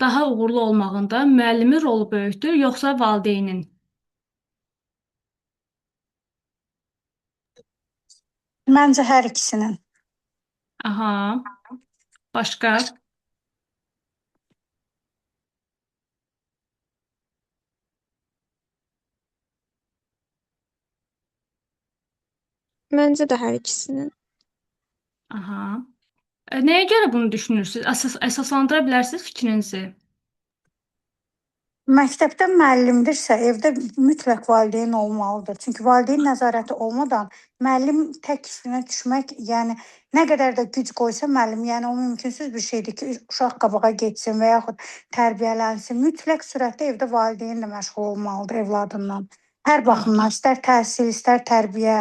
daha uğurlu olmağında müəllimin rolu böyükdür, yoxsa valideynin? Məncə hər ikisinin. Aha, başqa? Məncə də hər ikisinin. Aha. Nəyə görə bunu düşünürsünüz? Əsaslandıra bilərsiniz fikrinizi? Məktəbdə müəllimdirsə, evdə mütləq valideyn olmalıdır. Çünki valideyn nəzarəti olmadan müəllim tək üstünə düşmək, yəni nə qədər də güc qoysa müəllim, yəni o mümkünsüz bir şeydir ki, uşaq qabağa getsin və yaxud tərbiyələnsin. Mütləq sürətdə evdə valideyn də məşğul olmalıdır evladından. Hər baxımdan, istər təhsil, istər tərbiyə.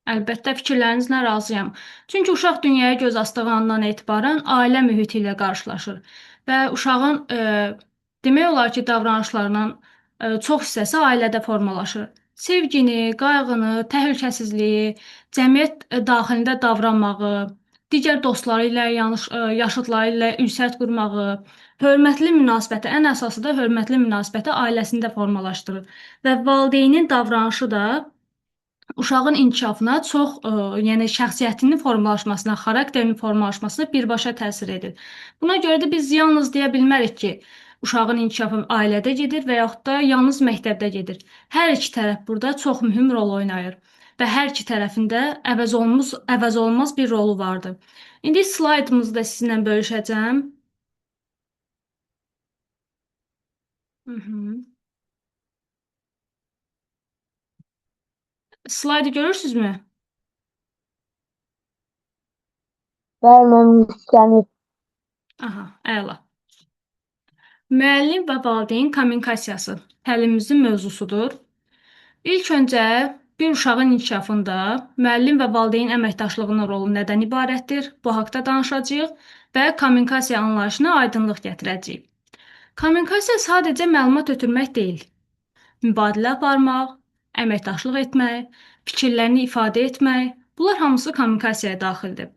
Əlbəttə fikirlərinizlə razıyam. Çünki uşaq dünyaya göz açdığı andan etibarən ailə mühiti ilə qarşılaşır və uşağın demək olar ki, davranışlarının çox hissəsi ailədə formalaşır. Sevgini, qayğını, təhlükəsizliyi, cəmiyyət daxilində davranmağı, digər dostları ilə, yaşıdları ilə ünsiyyət qurmağı, hörmətli münasibəti, ən əsası da hörmətli münasibəti ailəsində formalaşdırır və valideynin davranışı da uşağın inkişafına çox, yəni şəxsiyyətinin formalaşmasına, xarakterinin formalaşmasına birbaşa təsir edir. Buna görə də biz yalnız deyə bilmərik ki, uşağın inkişafı ailədə gedir və yaxud da yalnız məktəbdə gedir. Hər iki tərəf burada çox mühüm rol oynayır və hər iki tərəfin də əvəz olunmaz bir rolu vardır. İndi slaydımızı da sizinlə bölüşəcəm. Hı -hı. Slaydı görürsünüzmü? Bəli, mənim yüklənir. Aha, əla. Müəllim və valideyn kommunikasiyası təlimimizin mövzusudur. İlk öncə bir uşağın inkişafında müəllim və valideyn əməkdaşlığının rolu nədən ibarətdir? Bu haqda danışacağıq və kommunikasiya anlayışına aydınlıq gətirəcəyik. Kommunikasiya sadəcə məlumat ötürmək deyil. Mübadilə aparmaq, əməkdaşlıq etmək, fikirlərini ifadə etmək, bunlar hamısı kommunikasiyaya daxildir.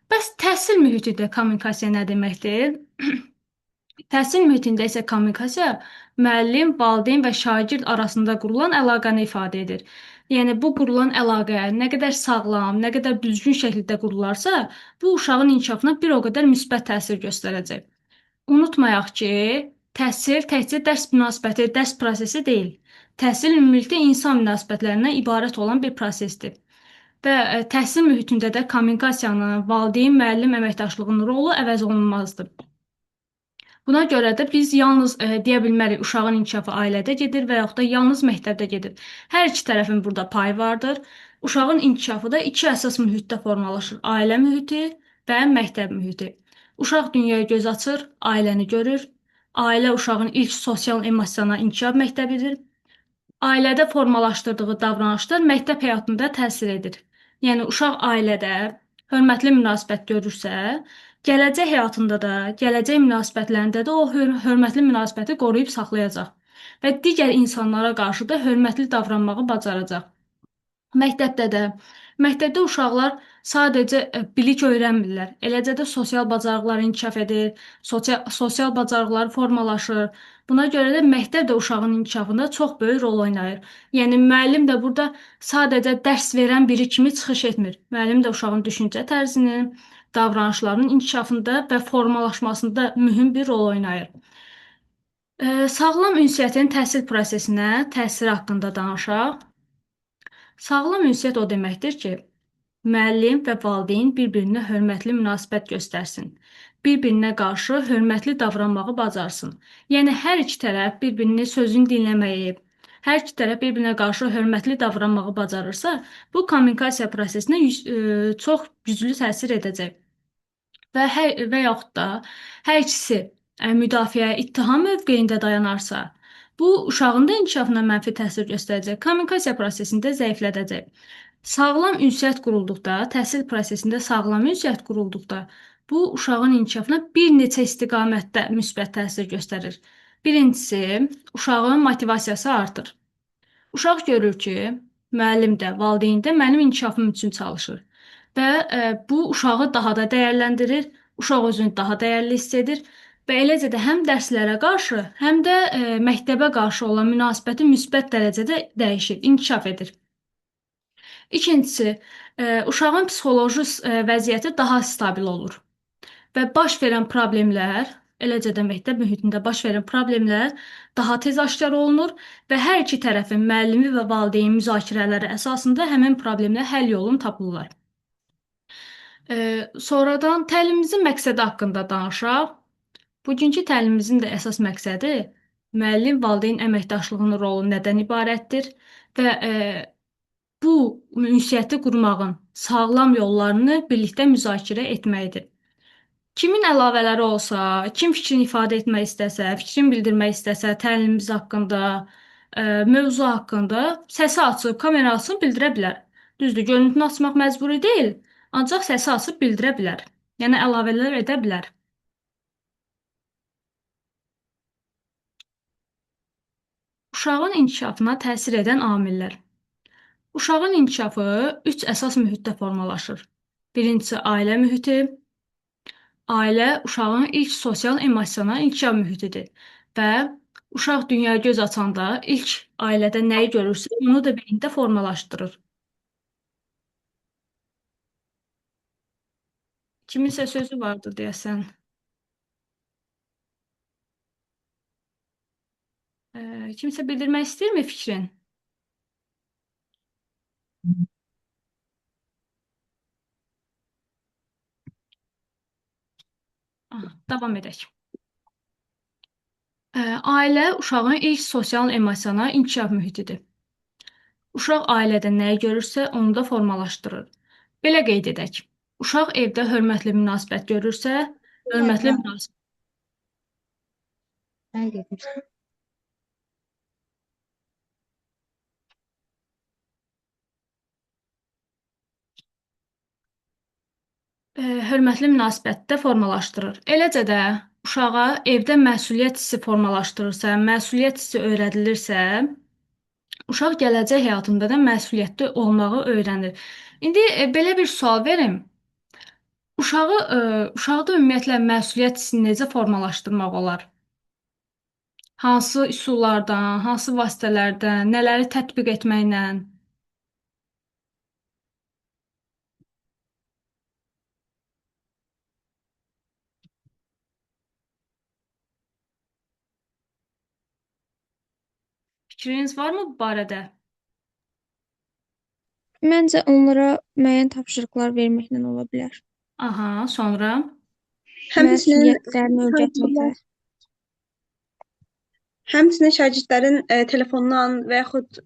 Bəs təhsil mühitində kommunikasiya nə deməkdir? Təhsil mühitində isə kommunikasiya müəllim, valideyn və şagird arasında qurulan əlaqəni ifadə edir. Yəni bu qurulan əlaqə nə qədər sağlam, nə qədər düzgün şəkildə qurularsa, bu uşağın inkişafına bir o qədər müsbət təsir göstərəcək. Unutmayaq ki, təhsil təkcə dərs münasibəti, dərs prosesi deyil. Təhsil ümumilikdə insan münasibətlərindən ibarət olan bir prosesdir. Və təhsil mühitində də kommunikasiyanın, valideyn, müəllim əməkdaşlığının rolu əvəz olunmazdır. Buna görə də biz yalnız deyə bilmərik uşağın inkişafı ailədə gedir və yaxud da yalnız məktəbdə gedir. Hər iki tərəfin burada payı vardır. Uşağın inkişafı da iki əsas mühitdə formalaşır: ailə mühiti və məktəb mühiti. Uşaq dünyaya göz açır, ailəni görür. Ailə uşağın ilk sosial emosional inkişaf məktəbidir. Ailədə formalaşdırdığı davranışlar məktəb həyatında təsir edir. Yəni uşaq ailədə hörmətli münasibət görürsə, gələcək həyatında da, gələcək münasibətlərində də o hörmətli münasibəti qoruyub saxlayacaq və digər insanlara qarşı da hörmətli davranmağı bacaracaq. Məktəbdə də, məktəbdə uşaqlar sadəcə bilik öyrənmirlər. Eləcə də sosial bacarıqlar inkişaf edir, sosial bacarıqlar formalaşır. Buna görə də məktəb də uşağın inkişafında çox böyük rol oynayır. Yəni müəllim də burada sadəcə dərs verən biri kimi çıxış etmir. Müəllim də uşağın düşüncə tərzinin, davranışlarının inkişafında və formalaşmasında mühüm bir rol oynayır. Sağlam ünsiyyətin təhsil prosesinə təsiri haqqında danışaq. Sağlam ünsiyyət o deməkdir ki, müəllim və valideyn bir-birinə hörmətli münasibət göstərsin. Bir-birinə qarşı hörmətli davranmağı bacarsın. Yəni hər iki tərəf bir-birinin sözünü dinləməyi, hər iki tərəf bir-birinə qarşı hörmətli davranmağı bacarırsa, bu kommunikasiya prosesinə çox güclü təsir edəcək. Və yaxud da hər ikisi müdafiə, ittiham mövqeyində dayanarsa, bu uşağın da inkişafına mənfi təsir göstərəcək, kommunikasiya prosesində zəiflədəcək. Sağlam ünsiyyət qurulduqda, təhsil prosesində sağlam ünsiyyət qurulduqda, bu uşağın inkişafına bir neçə istiqamətdə müsbət təsir göstərir. Birincisi, uşağın motivasiyası artır. Uşaq görür ki, müəllim də, valideyn də mənim inkişafım üçün çalışır və bu uşağı daha da dəyərləndirir. Uşaq özünü daha dəyərli hiss edir və eləcə də həm dərslərə qarşı, həm də məktəbə qarşı olan münasibəti müsbət dərəcədə dəyişir, inkişaf edir. İkincisi, uşağın psixoloji vəziyyəti daha stabil olur və baş verən problemlər, eləcə də məktəb mühitində baş verən problemlər daha tez aşkar olunur və hər iki tərəfin müəllimi və valideyn müzakirələri əsasında həmin problemlər həll yolunu tapırlar. Sonradan təlimimizin məqsədi haqqında danışaq. Bugünkü təlimimizin də əsas məqsədi müəllim-valideyn əməkdaşlığının rolu nədən ibarətdir və bu ünsiyyəti qurmağın sağlam yollarını birlikdə müzakirə etməkdir. Kimin əlavələri olsa, kim fikrini ifadə etmək istəsə, fikrini bildirmək istəsə, təlimimiz haqqında, mövzu haqqında səsi açıb, kamera açıb bildirə bilər. Düzdür, görüntünü açmaq məcburi deyil, ancaq səsi açıb bildirə bilər. Yəni əlavələr edə bilər. Uşağın inkişafına təsir edən amillər. Uşağın inkişafı üç əsas mühitdə formalaşır. Birincisi, ailə mühiti. Ailə uşağın ilk sosial emosional inkişaf mühitidir və uşaq dünyaya göz açanda ilk ailədə nəyi görürsə, onu da beynində formalaşdırır. Kiminsə sözü vardı deyəsən. Kimsə bildirmək istəyirmi fikrin? Davam edək. Ailə uşağın ilk sosial emosional inkişaf mühitidir. Uşaq ailədə nəyi görürsə, onu da formalaşdırır. Belə qeyd edək. Uşaq evdə hörmətli münasibət görürsə, hörmətli münasibət. Mən getmişdim. Hörmətli münasibətdə formalaşdırır. Eləcə də uşağa evdə məsuliyyət hissi formalaşdırırsa, məsuliyyət hissi öyrədilirsə, uşaq gələcək həyatında da məsuliyyətli olmağı öyrənir. İndi belə bir sual verim. Uşağı, uşaqda ümumiyyətlə məsuliyyət hissini necə formalaşdırmaq olar? Hansı üsullardan, hansı vasitələrdən, nələri tətbiq etməklə? Fikriniz varmı bu barədə? Məncə onlara müəyyən tapşırıqlar verməklə ola bilər. Aha, sonra? Həmçinin Məsuliyyətlərini öyrətməklə. Həmçinin şagirdlərin telefondan və yaxud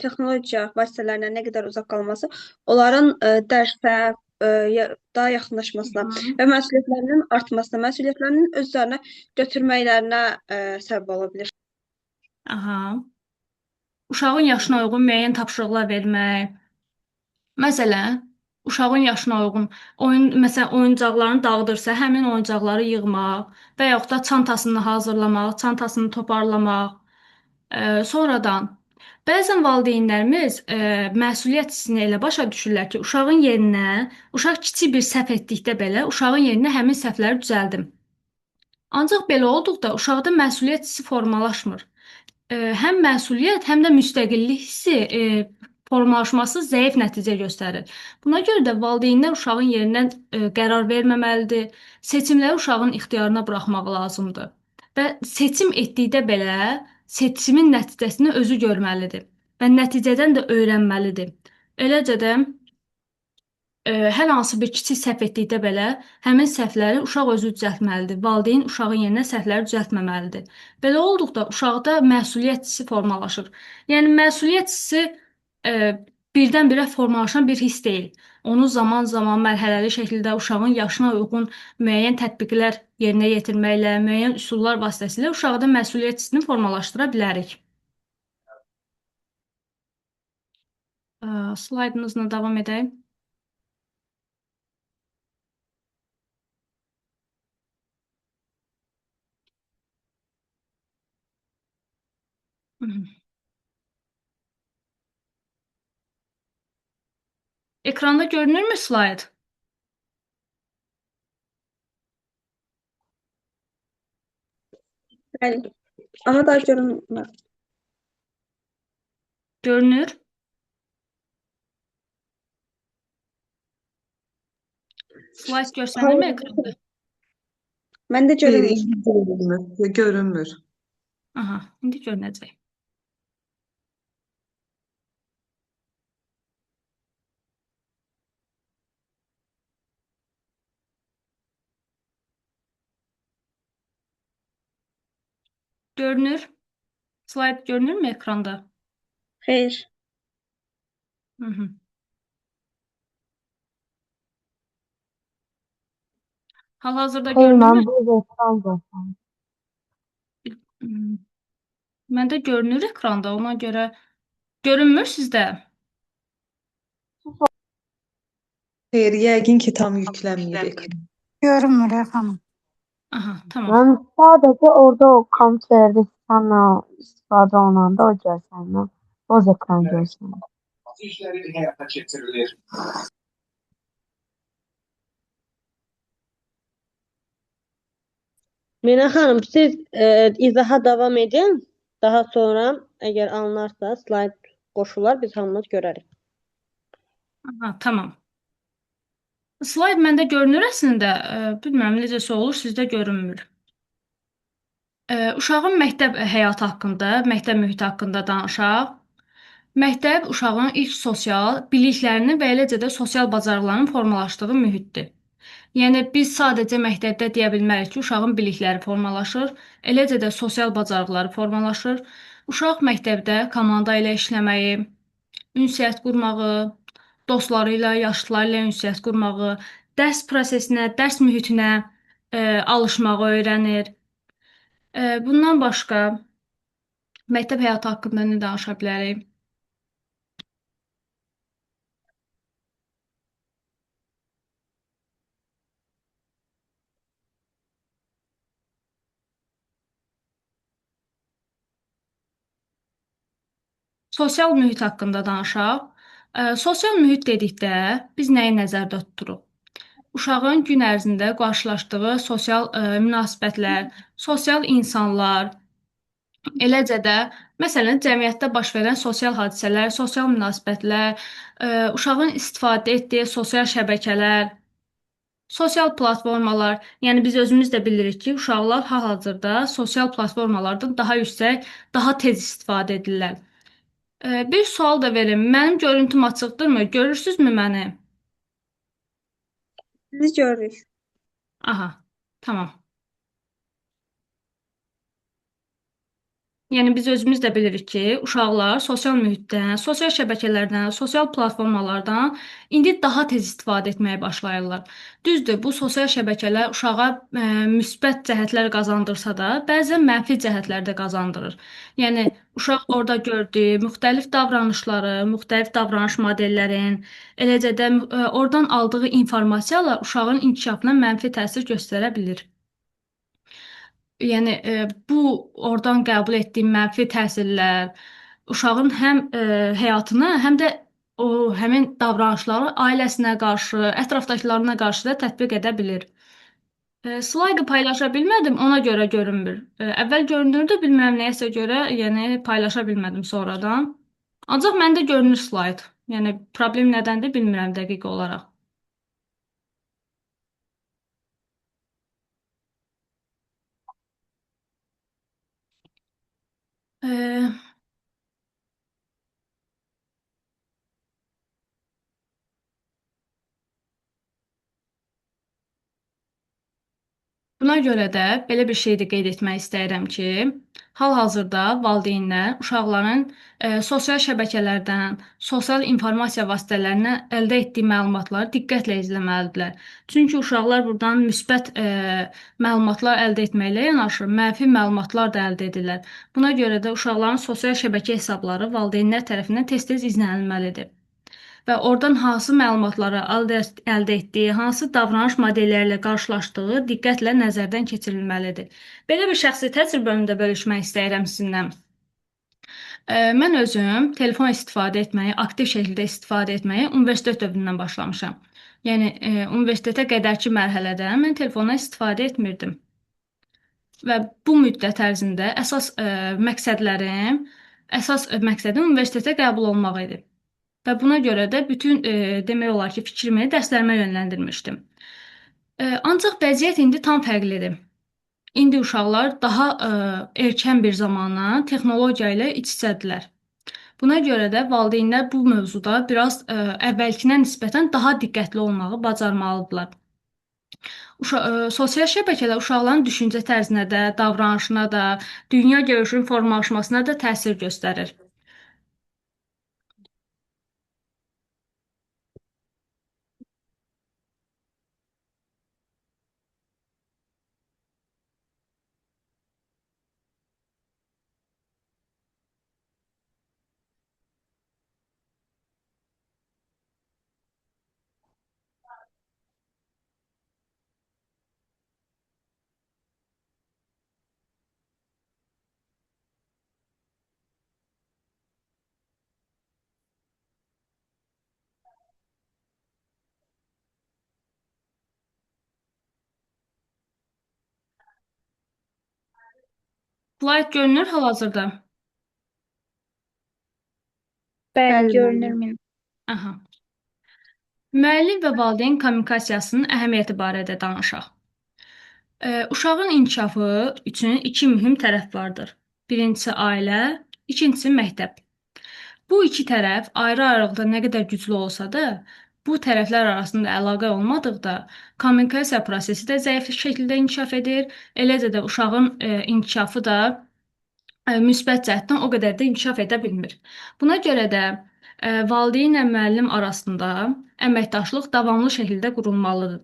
texnologiya vasitələrindən nə qədər uzaq qalması onların dərsə daha yaxınlaşmasına və məsuliyyətlərinin artmasına, məsuliyyətlərinin öz üzərinə götürməklərinə səbəb ola bilər. Aha. Uşağın yaşına uyğun müəyyən tapşırıqlar vermək. Məsələn, uşağın yaşına uyğun oyun, məsələn, oyuncaqlarını dağıdırsa, həmin oyuncaqları yığmaq və yaxud da çantasını hazırlamaq, çantasını toparlamaq. Sonradan bəzən valideynlərimiz məsuliyyət hissini elə başa düşürlər ki, uşağın yerinə, uşaq kiçik bir səhv etdikdə belə uşağın yerinə həmin səhvləri düzəldim. Ancaq belə olduqda uşaqda məsuliyyət hissi formalaşmır. Həm məsuliyyət, həm də müstəqillik hissi formalaşması zəif nəticə göstərir. Buna görə də valideynlər uşağın yerindən qərar verməməlidir. Seçimləri uşağın ixtiyarına buraxmaq lazımdır. Və seçim etdikdə belə seçimin nəticəsini özü görməlidir və nəticədən də öyrənməlidir. Eləcə də hər hansı bir kiçik səhv etdikdə belə həmin səhvləri uşaq özü düzəltməlidir. Valideyn uşağın yerinə səhvləri düzəltməməlidir. Belə olduqda uşaqda məsuliyyət hissi formalaşır. Yəni məsuliyyət hissi birdən-birə formalaşan bir hiss deyil. Onu zaman-zaman mərhələli şəkildə uşağın yaşına uyğun müəyyən tətbiqlər yerinə yetirməklə, müəyyən üsullar vasitəsilə uşaqda məsuliyyət hissini formalaşdıra bilərik. Slaydımızla davam edək. Ekranda görünürmü slayd? Bəli. Amma daha görünmür. Görünür? Slayd görsənirmi ekranda? Məndə Xeyr, görünmür. indi görünmür. Görünmür. Aha, indi görünəcək. Görünür. Slayd görünürmü ekranda? Xeyr. Hı hı. Hal-hazırda Xeyr, görünürmü? mən bu ekran görsənir. Hmm. Məndə görünür ekranda, ona görə görünmür sizdə. Xeyr, yəqin ki, tam yüklənməyib ekran. Görünmür xanım. Aha, tamam. Mən sadəcə orada o kompüterdə sistanla istifadə olunanda o görsənir. Boz ekran görsənir. İşleri həyata keçirilir. Mina xanım, siz izaha davam edin. Daha sonra əgər alınarsa slayd qoşular, biz hamımız görərik. Aha, tamam. Slayd məndə görünür əslində. Bilmirəm necəsə olur, sizdə görünmür. Uşağın məktəb həyatı haqqında, məktəb mühiti haqqında danışaq. Məktəb uşağın ilk sosial biliklərinin və eləcə də sosial bacarıqlarının formalaşdığı mühitdir. Yəni biz sadəcə məktəbdə deyə bilmərik ki, uşağın bilikləri formalaşır, eləcə də sosial bacarıqları formalaşır. Uşaq məktəbdə komanda ilə işləməyi, ünsiyyət qurmağı, dostları ilə, yaşlıları ilə ünsiyyət qurmağı, dərs prosesinə, dərs mühitinə alışmağı öyrənir. Bundan başqa məktəb həyatı haqqında nə danışa bilərik? Sosial mühit haqqında danışaq. Sosial mühit dedikdə biz nəyi nəzərdə tuturuq? Uşağın gün ərzində qarşılaşdığı sosial münasibətlər, sosial insanlar, eləcə də məsələn cəmiyyətdə baş verən sosial hadisələr, sosial münasibətlər, uşağın istifadə etdiyi sosial şəbəkələr, sosial platformalar. Yəni biz özümüz də bilirik ki, uşaqlar hal-hazırda sosial platformalardan daha yüksək, daha tez istifadə edirlər. Bir sual da verim. Mənim görüntüm açıqdırmı? Görürsünüzmü məni? Sizi görürük. Aha, tamam. Yəni biz özümüz də bilirik ki, uşaqlar sosial mühitdən, sosial şəbəkələrdən, sosial platformalardan indi daha tez istifadə etməyə başlayırlar. Düzdür, bu sosial şəbəkələr uşağa müsbət cəhətlər qazandırsa da, bəzən mənfi cəhətlər də qazandırır. Yəni uşaq orada gördüyü müxtəlif davranışları, müxtəlif davranış modellərin, eləcə də oradan aldığı informasiyalar uşağın inkişafına mənfi təsir göstərə bilir. Yəni bu oradan qəbul etdiyi mənfi təsirlər uşağın həm həyatına, həm də o həmin davranışları ailəsinə qarşı, ətrafdakılarına qarşı da tətbiq edə bilir. Slaydı paylaşa bilmədim, ona görə görünmür. Əvvəl görünürdü, bilmirəm nəyəsə görə, yəni paylaşa bilmədim sonradan. Ancaq məndə görünür slayd. Yəni problem nədəndir bilmirəm dəqiq olaraq. E, Buna görə də belə bir şey də qeyd etmək istəyirəm ki, hal-hazırda valideynlər uşaqların sosial şəbəkələrdən, sosial informasiya vasitələrindən əldə etdiyi məlumatları diqqətlə izləməlidirlər. Çünki uşaqlar buradan müsbət məlumatlar əldə etməklə yanaşı, mənfi məlumatlar da əldə edirlər. Buna görə də uşaqların sosial şəbəkə hesabları valideynlər tərəfindən tez-tez izlənilməlidir və oradan hansı məlumatları əldə etdiyi, hansı davranış modelləri ilə qarşılaşdığı diqqətlə nəzərdən keçirilməlidir. Belə bir şəxsi təcrübəmi də bölüşmək istəyirəm sizinlə. Mən özüm telefon istifadə etməyi, aktiv şəkildə istifadə etməyi universitet dövründən başlamışam. Yəni universitetə qədərki mərhələdə mən telefondan istifadə etmirdim. Və bu müddət ərzində əsas məqsədlərim, əsas məqsədim universitetə qəbul olmaq idi. Və buna görə də bütün demək olar ki, fikrimi dərslərimə yönləndirmişdim. Ancaq vəziyyət indi tam fərqlidir. İndi uşaqlar daha erkən bir zamandan texnologiya ilə iç-içədirlər. Buna görə də valideynlər bu mövzuda biraz əvvəlkinə nisbətən daha diqqətli olmağı bacarmalıdırlar. Sosial şəbəkələr uşaqların düşüncə tərzinə də, davranışına da, dünya görüşünün formalaşmasına da təsir göstərir. Slide görünür hal-hazırda. Bəli, Bəli, görünür müəllim. mənim. Aha. Müəllim və valideyn kommunikasiyasının əhəmiyyəti barədə danışaq. Uşağın inkişafı üçün iki mühüm tərəf vardır. Birincisi ailə, ikincisi məktəb. Bu iki tərəf ayrı-ayrılıqda nə qədər güclü olsa da, bu tərəflər arasında əlaqə olmadıqda kommunikasiya prosesi də zəif şəkildə inkişaf edir. Eləcə də uşağın inkişafı da müsbət cəhətdən o qədər də inkişaf edə bilmir. Buna görə də valideynlə müəllim arasında əməkdaşlıq davamlı şəkildə qurulmalıdır.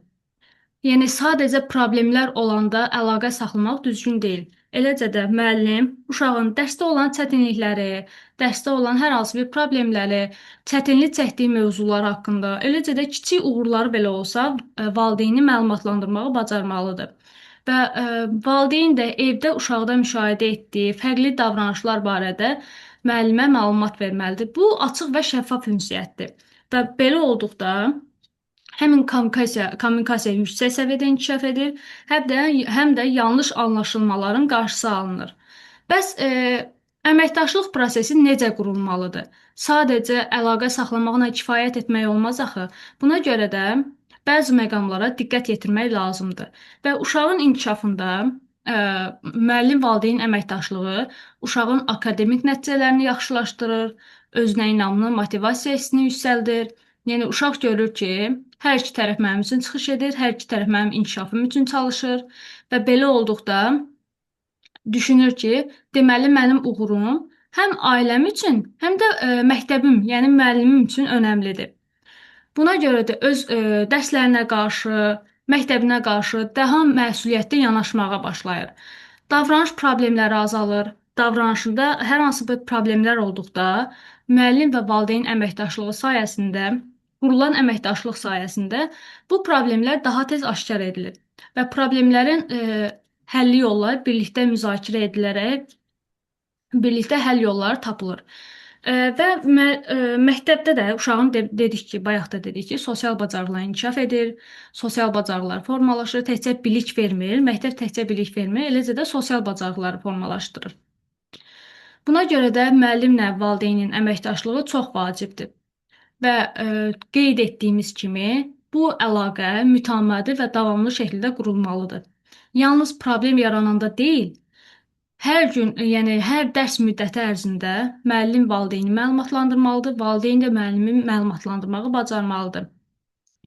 Yəni sadəcə problemlər olanda əlaqə saxlamaq düzgün deyil. Eləcə də müəllim uşağın dərsdə olan çətinlikləri, dərsdə olan hər hansı bir problemləri, çətinlik çəkdiyi mövzular haqqında, eləcə də kiçik uğurları belə olsa, valideyni məlumatlandırmağı bacarmalıdır. Və valideyn də evdə uşaqda müşahidə etdiyi fərqli davranışlar barədə müəllimə məlumat verməlidir. Bu açıq və şəffaf ünsiyyətdir. Və belə olduqda həmin kommunikasiya yüksək səviyyədə inkişaf edir, həm də yanlış anlaşılmaların qarşısı alınır. Bəs əməkdaşlıq prosesi necə qurulmalıdır? Sadəcə əlaqə saxlamaqla kifayət etmək olmaz axı. Buna görə də bəzi məqamlara diqqət yetirmək lazımdır. Və uşağın inkişafında müəllim valideyn əməkdaşlığı uşağın akademik nəticələrini yaxşılaşdırır, özünə inamını, motivasiya hissini yüksəldir. Yəni uşaq görür ki, hər iki tərəf mənim üçün çıxış edir, hər iki tərəf mənim inkişafım üçün çalışır və belə olduqda düşünür ki, deməli mənim uğurum həm ailəm üçün, həm də məktəbim, yəni müəllimim üçün önəmlidir. Buna görə də öz dərslərinə qarşı, məktəbinə qarşı daha məsuliyyətli yanaşmağa başlayır. Davranış problemləri azalır. Davranışında hər hansı bir problemlər olduqda müəllim və valideyn əməkdaşlığı sayəsində, qurulan əməkdaşlıq sayəsində bu problemlər daha tez aşkar edilir və problemlərin həlli yolları birlikdə müzakirə edilərək birlikdə həll yolları tapılır. Və məktəbdə də uşağın dedik ki, bayaq da dedik ki, sosial bacarıqlar inkişaf edir, sosial bacarıqlar formalaşır, təkcə bilik vermir, məktəb təkcə bilik vermir, eləcə də sosial bacarıqları formalaşdırır. Buna görə də müəllimlə valideynin əməkdaşlığı çox vacibdir. Və qeyd etdiyimiz kimi bu əlaqə mütəmadi və davamlı şəkildə qurulmalıdır. Yalnız problem yarananda deyil, hər gün, yəni hər dərs müddəti ərzində müəllim valideyni məlumatlandırmalıdır, valideyn də müəllimi məlumatlandırmağı bacarmalıdır.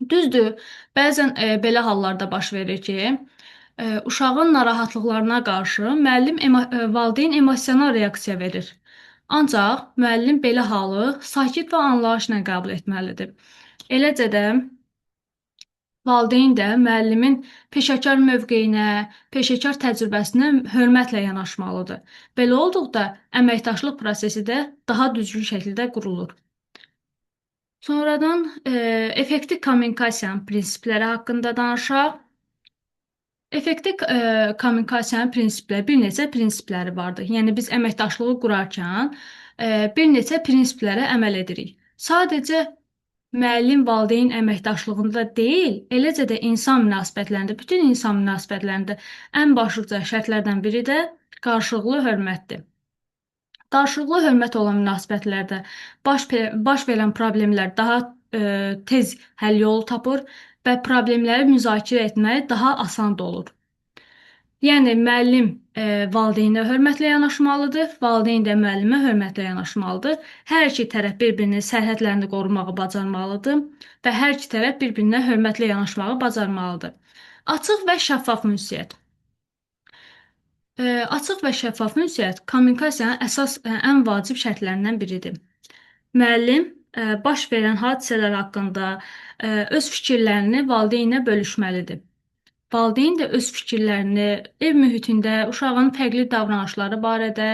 Düzdür, bəzən belə hallarda baş verir ki, uşağın narahatlıqlarına qarşı müəllim valideyn emosional reaksiya verir. Ancaq müəllim belə halı sakit və anlayışla qəbul etməlidir. Eləcə də valideyn də müəllimin peşəkar mövqeyinə, peşəkar təcrübəsinə hörmətlə yanaşmalıdır. Belə olduqda əməkdaşlıq prosesi də daha düzgün şəkildə qurulur. Sonradan effektiv kommunikasiyanın prinsipləri haqqında danışaq. Effektiv kommunikasiyanın prinsipləri, bir neçə prinsipləri vardır. Yəni biz əməkdaşlığı qurarkən bir neçə prinsiplərə əməl edirik. Sadəcə müəllim valideyn əməkdaşlığında deyil, eləcə də insan münasibətlərində, bütün insan münasibətlərində ən başlıca şərtlərdən biri də qarşılıqlı hörmətdir. Qarşılıqlı hörmət olan münasibətlərdə baş verən problemlər daha tez həll yolu tapır və problemləri müzakirə etmək daha asan da olur. Yəni müəllim valideynə hörmətlə yanaşmalıdır, valideyn də müəllimə hörmətlə yanaşmalıdır. Hər iki tərəf bir-birinin sərhədlərini qorumağı bacarmalıdır və hər iki tərəf bir-birinə hörmətlə yanaşmağı bacarmalıdır. Açıq və şəffaf ünsiyyət. Açıq və şəffaf ünsiyyət kommunikasiyanın əsas ən vacib şərtlərindən biridir. Müəllim baş verən hadisələr haqqında öz fikirlərini valideynlə bölüşməlidir. Valideyn də öz fikirlərini ev mühitində uşağın fərqli davranışları barədə,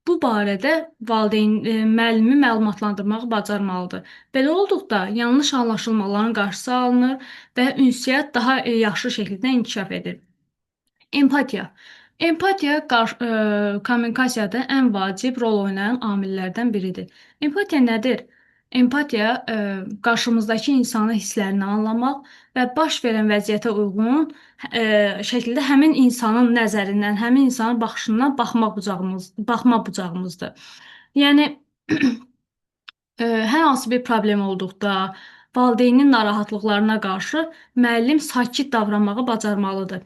bu barədə valideyn müəllimi məlumatlandırmağı bacarmalıdır. Belə olduqda yanlış anlaşılmaların qarşısı alınır və ünsiyyət daha yaxşı şəkildə inkişaf edir. Empatiya. Empatiya kommunikasiyada ən vacib rol oynayan amillərdən biridir. Empatiya nədir? Empatiya qarşımızdakı insanın hisslərini anlamaq və baş verən vəziyyətə uyğun şəkildə həmin insanın nəzərindən, həmin insanın baxışından baxma bucağımızdır. Yəni hər hansı bir problem olduqda valideynin narahatlıqlarına qarşı müəllim sakit davranmağı bacarmalıdır.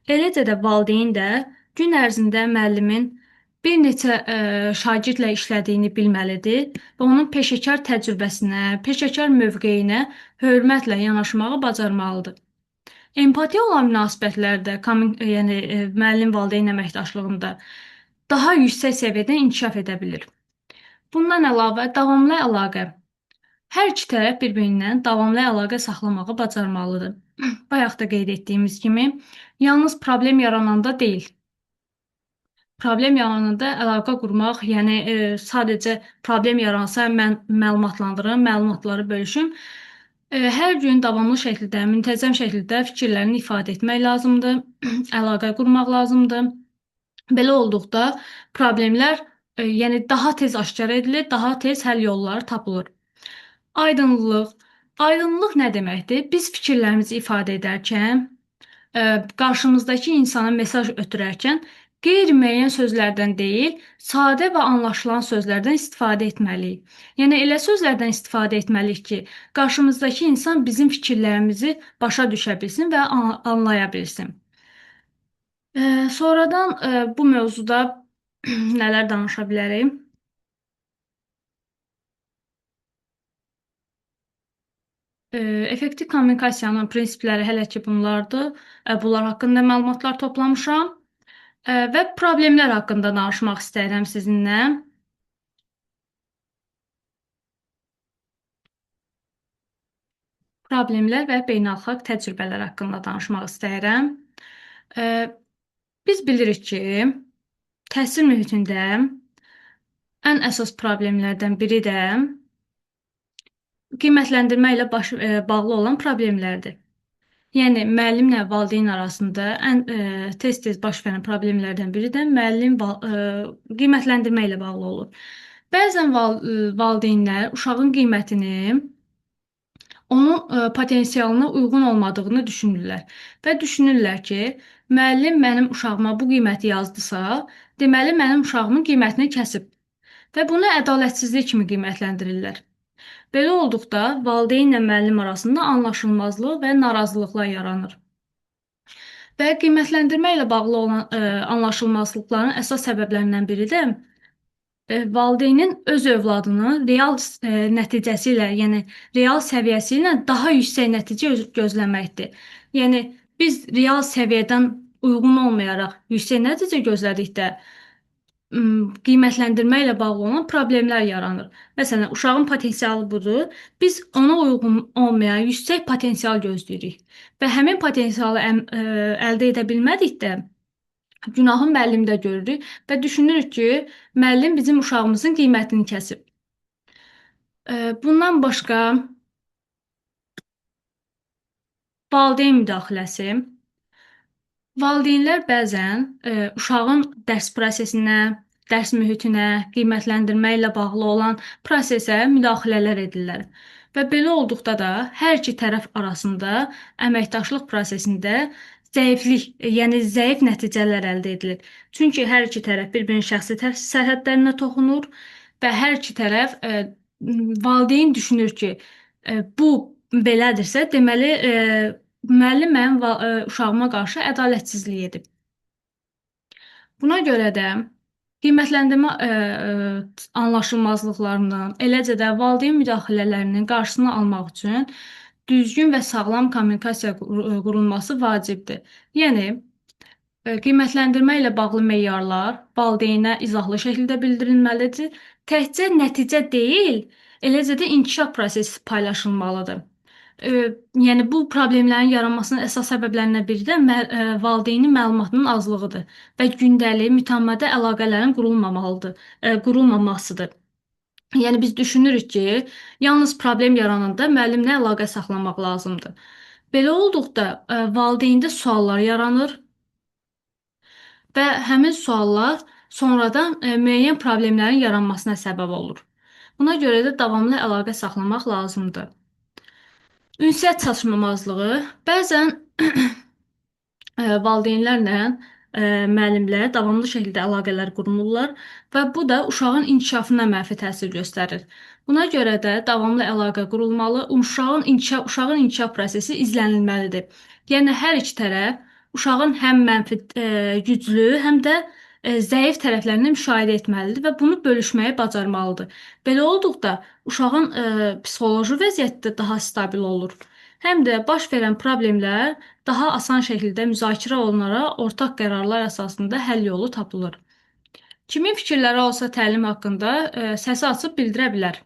Eləcə də valideyn də gün ərzində müəllimin bir neçə şagirdlə işlədiyini bilməlidir və onun peşəkar təcrübəsinə, peşəkar mövqeyinə hörmətlə yanaşmağı bacarmalıdır. Empatiya olan münasibətlərdə, yəni müəllim-valideyn əməkdaşlığında daha yüksək səviyyədə inkişaf edə bilir. Bundan əlavə davamlı əlaqə. Hər iki tərəf bir-birindən davamlı əlaqə saxlamağı bacarmalıdır. Bayaq da qeyd etdiyimiz kimi, yalnız problem yarananda deyil. Problem yarananda əlaqə qurmaq, yəni sadəcə problem yaransa mən məlumatlandırım, məlumatları bölüşüm. Hər gün davamlı şəkildə, müntəzəm şəkildə fikirlərini ifadə etmək lazımdır, əlaqə qurmaq lazımdır. Belə olduqda problemlər yəni daha tez aşkar edilir, daha tez həll yolları tapılır. Aydınlıq. Aydınlıq nə deməkdir? Biz fikirlərimizi ifadə edərkən, qarşımızdakı insana mesaj ötürərkən qeyri-müəyyən sözlərdən deyil, sadə və anlaşılan sözlərdən istifadə etməliyik. Yəni elə sözlərdən istifadə etməliyik ki, qarşımızdakı insan bizim fikirlərimizi başa düşə bilsin və anlaya bilsin. Sonradan bu mövzuda nələr danışa bilərik? Effektiv kommunikasiyanın prinsipləri hələ ki bunlardır. Bunlar haqqında məlumatlar toplamışam. Və problemlər haqqında danışmaq istəyirəm sizinlə. Problemlər və beynəlxalq təcrübələr haqqında danışmaq istəyirəm. Biz bilirik ki, təhsil mühitində ən əsas problemlərdən biri də qiymətləndirmə ilə bağlı olan problemlərdir. Yəni müəllimlə valideyn arasında ən tez-tez baş verən problemlərdən biri də müəllim qiymətləndirmə ilə bağlı olur. Bəzən valideynlər uşağın qiymətini onun potensialına uyğun olmadığını düşünürlər və düşünürlər ki, müəllim mənim uşağıma bu qiyməti yazdısa, deməli mənim uşağımın qiymətini kəsib və bunu ədalətsizlik kimi qiymətləndirirlər. Belə olduqda valideynlə müəllim arasında anlaşılmazlıq və narazılıqlar yaranır. Və qiymətləndirmə ilə bağlı olan anlaşılmazlıqların əsas səbəblərindən biri də valideynin öz övladını real nəticəsi ilə, yəni real səviyyəsi ilə daha yüksək nəticə gözləməkdir. Yəni biz real səviyyədən uyğun olmayaraq yüksək nəticə gözlədikdə qiymətləndirmə ilə bağlı olan problemlər yaranır. Məsələn, uşağın potensialı budur. Biz ona uyğun olmayan yüksək potensial gözləyirik və həmin potensialı əldə edə bilmədikdə günahı müəllimdə görürük və düşünürük ki, müəllim bizim uşağımızın qiymətini kəsib. Bundan başqa valideyn müdaxiləsi. Valideynlər bəzən uşağın dərs prosesinə, dərs mühitinə, qiymətləndirmə ilə bağlı olan prosesə müdaxilələr edirlər. Və belə olduqda da hər iki tərəf arasında əməkdaşlıq prosesində zəiflik, yəni zəif nəticələr əldə edilir. Çünki hər iki tərəf bir-birinin şəxsi sərhədlərinə toxunur və hər iki tərəf valideyn düşünür ki, bu belədirsə, deməli müəllim mənim uşağıma qarşı ədalətsizlik edib. Buna görə də qiymətləndirmə anlaşılmazlıqlarından, eləcə də valideyn müdaxilələrinin qarşısını almaq üçün düzgün və sağlam kommunikasiya qurulması vacibdir. Yəni qiymətləndirmə ilə bağlı meyarlar valideynə izahlı şəkildə bildirilməlidir. Təkcə nəticə deyil, eləcə də inkişaf prosesi paylaşılmalıdır. Yəni bu problemlərin yaranmasının əsas səbəblərindən biri də valideynin məlumatının azlığıdır və gündəlik mütəmadi əlaqələrin qurulmamasıdır. Yəni biz düşünürük ki, yalnız problem yarananda müəllimlə əlaqə saxlamaq lazımdır. Belə olduqda valideyndə suallar yaranır və həmin suallar sonradan müəyyən problemlərin yaranmasına səbəb olur. Buna görə də davamlı əlaqə saxlamaq lazımdır. Ünsiyyət çatışmamazlığı bəzən valideynlərlə müəllimlər davamlı şəkildə əlaqələr qurmurlar və bu da uşağın inkişafına mənfi təsir göstərir. Buna görə də davamlı əlaqə qurulmalı, uşağın inkişaf prosesi izlənilməlidir. Yəni hər iki tərəf uşağın həm mənfi güclü, həm də zəif tərəflərini müşahidə etməlidir və bunu bölüşməyi bacarmalıdır. Belə olduqda uşağın psixoloji vəziyyəti də daha stabil olur. Həm də baş verən problemlər daha asan şəkildə müzakirə olunaraq ortaq qərarlar əsasında həll yolu tapılır. Kimin fikirləri olsa təlim haqqında səsi açıb bildirə bilər.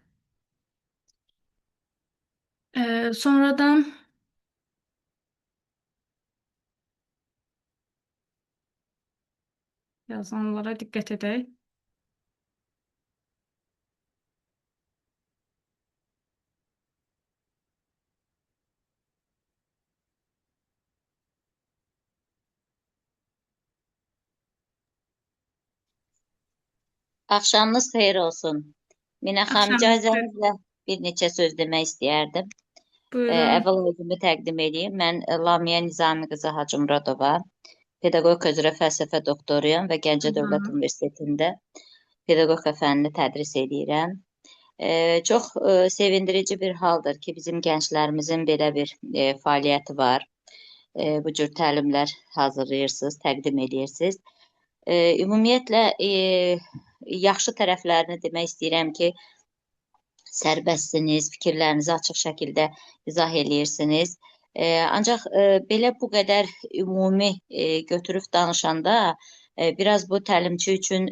Sonradan yazanlara diqqət edək. Axşamınız xeyir olsun. Minə xanım, icazənizlə bir neçə söz demək istəyərdim. Buyurun. Əvvəl özümü təqdim edeyim. Mən Lamiyə Nizami qızı Hacımuradova, pedaqogika üzrə fəlsəfə doktoruyam və Gəncə Dövlət Universitetində pedaqogika fənnini tədris edirəm. Çox sevindirici bir haldır ki, bizim gənclərimizin belə bir fəaliyyəti var. Bu cür təlimlər hazırlayırsınız, təqdim edirsiniz. Ümumiyyətlə, yaxşı tərəflərini demək istəyirəm ki, sərbəstsiniz, fikirlərinizi açıq şəkildə izah eləyirsiniz. Ancaq belə bu qədər ümumi götürüb danışanda biraz bu təlimçi üçün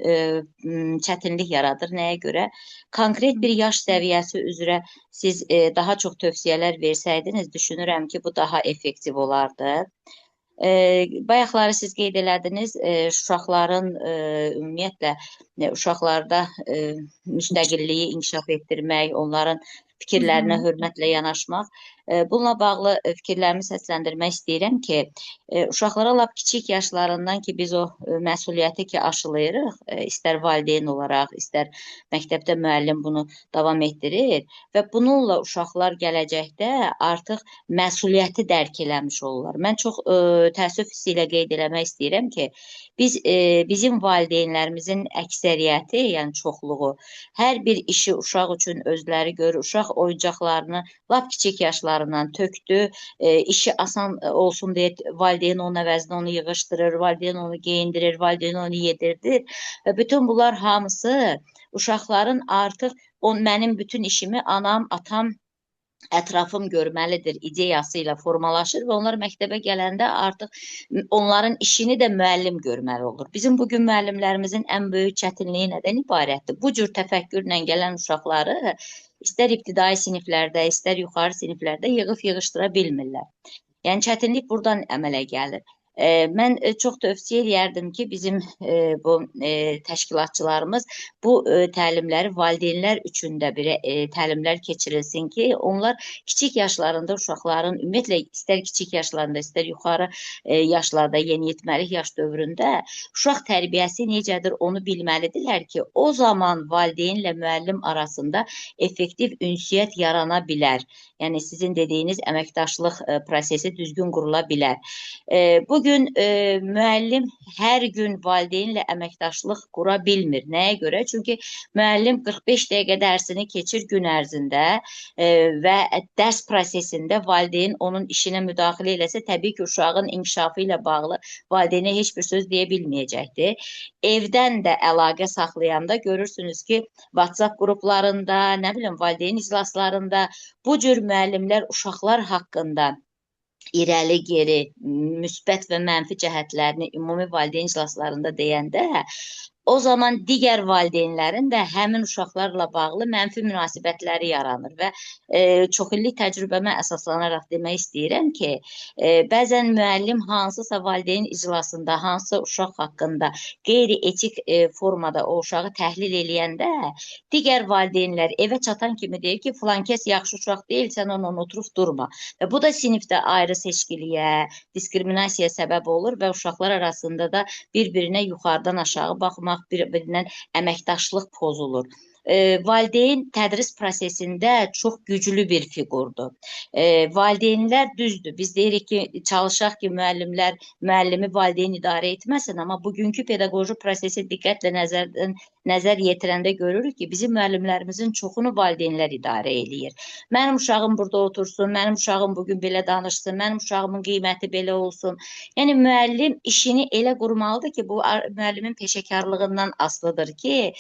çətinlik yaradır. Nəyə görə? Konkret bir yaş səviyyəsi üzrə siz daha çox tövsiyələr versəydiniz, düşünürəm ki, bu daha effektiv olardı. Bayaqları siz qeyd elədiniz, uşaqların ümumiyyətlə uşaqlarda müstəqilliyi inkişaf etdirmək, onların fikirlərinə hörmətlə yanaşmaq. Bununla bağlı fikirlərimi səsləndirmək istəyirəm ki, uşaqlara lap kiçik yaşlarından ki, biz o məsuliyyəti ki aşılayırıq, istər valideyn olaraq, istər məktəbdə müəllim bunu davam etdirir və bununla uşaqlar gələcəkdə artıq məsuliyyəti dərk eləmiş olurlar. Mən çox təəssüf hissi ilə qeyd eləmək istəyirəm ki, biz bizim valideynlərimizin əksəriyyəti, yəni çoxluğu, hər bir işi uşaq üçün özləri görür. Uşaq oyuncaqlarını lap kiçik yaşlarından tökdü, işi asan olsun deyə valideyn onun əvəzinə onu yığışdırır, valideyn onu geyindirir, valideyn onu yedirdir və bütün bunlar hamısı uşaqların artıq mənim bütün işimi anam, atam, ətrafım görməlidir ideyası ilə formalaşır və onlar məktəbə gələndə artıq onların işini də müəllim görməli olur. Bizim bugün müəllimlərimizin ən böyük çətinliyi nədən ibarətdir? Bu cür təfəkkürlə gələn uşaqları istər ibtidai siniflərdə, istər yuxarı siniflərdə yığıb yığışdıra bilmirlər. Yəni çətinlik buradan əmələ gəlir. Mən çox tövsiyə eləyərdim ki, bizim bu təşkilatçılarımız bu təlimləri valideynlər üçün də bir təlimlər keçirilsin ki, onlar kiçik yaşlarında uşaqların, ümumiyyətlə istər kiçik yaşlarında, istər yuxarı yaşlarda, yeniyetməlik yaş dövründə uşaq tərbiyəsi necədir onu bilməlidirlər ki, o zaman valideynlə müəllim arasında effektiv ünsiyyət yarana bilər. Yəni sizin dediyiniz əməkdaşlıq prosesi düzgün qurula bilər. Bugün müəllim hər gün valideynlə əməkdaşlıq qura bilmir. Nəyə görə? Çünki müəllim 45 dəqiqə dərsini keçir gün ərzində və dərs prosesində valideyn onun işinə müdaxilə eləsə, təbii ki, uşağın inkişafı ilə bağlı valideynə heç bir söz deyə bilməyəcəkdir. Evdən də əlaqə saxlayanda görürsünüz ki, WhatsApp qruplarında, nə bilim, valideyn iclaslarında bu cür müəllimlər uşaqlar haqqında irəli geri müsbət və mənfi cəhətlərini ümumi valideyn iclaslarında deyəndə, o zaman digər valideynlərin də həmin uşaqlarla bağlı mənfi münasibətləri yaranır və çox illik təcrübəmə əsaslanaraq demək istəyirəm ki, bəzən müəllim hansısa valideyn iclasında, hansısa uşaq haqqında qeyri-etik formada o uşağı təhlil eləyəndə, digər valideynlər evə çatan kimi deyir ki, filan kəs yaxşı uşaq deyil, sən onunla oturub durma. Və bu da sinifdə ayrı seçkiliyə, diskriminasiyaya səbəb olur və uşaqlar arasında da bir-birinə yuxarıdan aşağı baxmaq, bir-birindən əməkdaşlıq pozulur. Valideyn tədris prosesində çox güclü bir fiqurdur. Valideynlər düzdür. Biz deyirik ki, çalışaq ki, müəllimlər müəllimi valideyn idarə etməsin, amma bugünkü pedaqoji prosesi diqqətlə nəzər yetirəndə görürük ki, bizim müəllimlərimizin çoxunu valideynlər idarə eləyir. Mənim uşağım burada otursun, mənim uşağım bugün belə danışsın, mənim uşağımın qiyməti belə olsun. Yəni müəllim işini elə qurmalıdır ki, bu müəllimin peşəkarlığından asılıdır ki,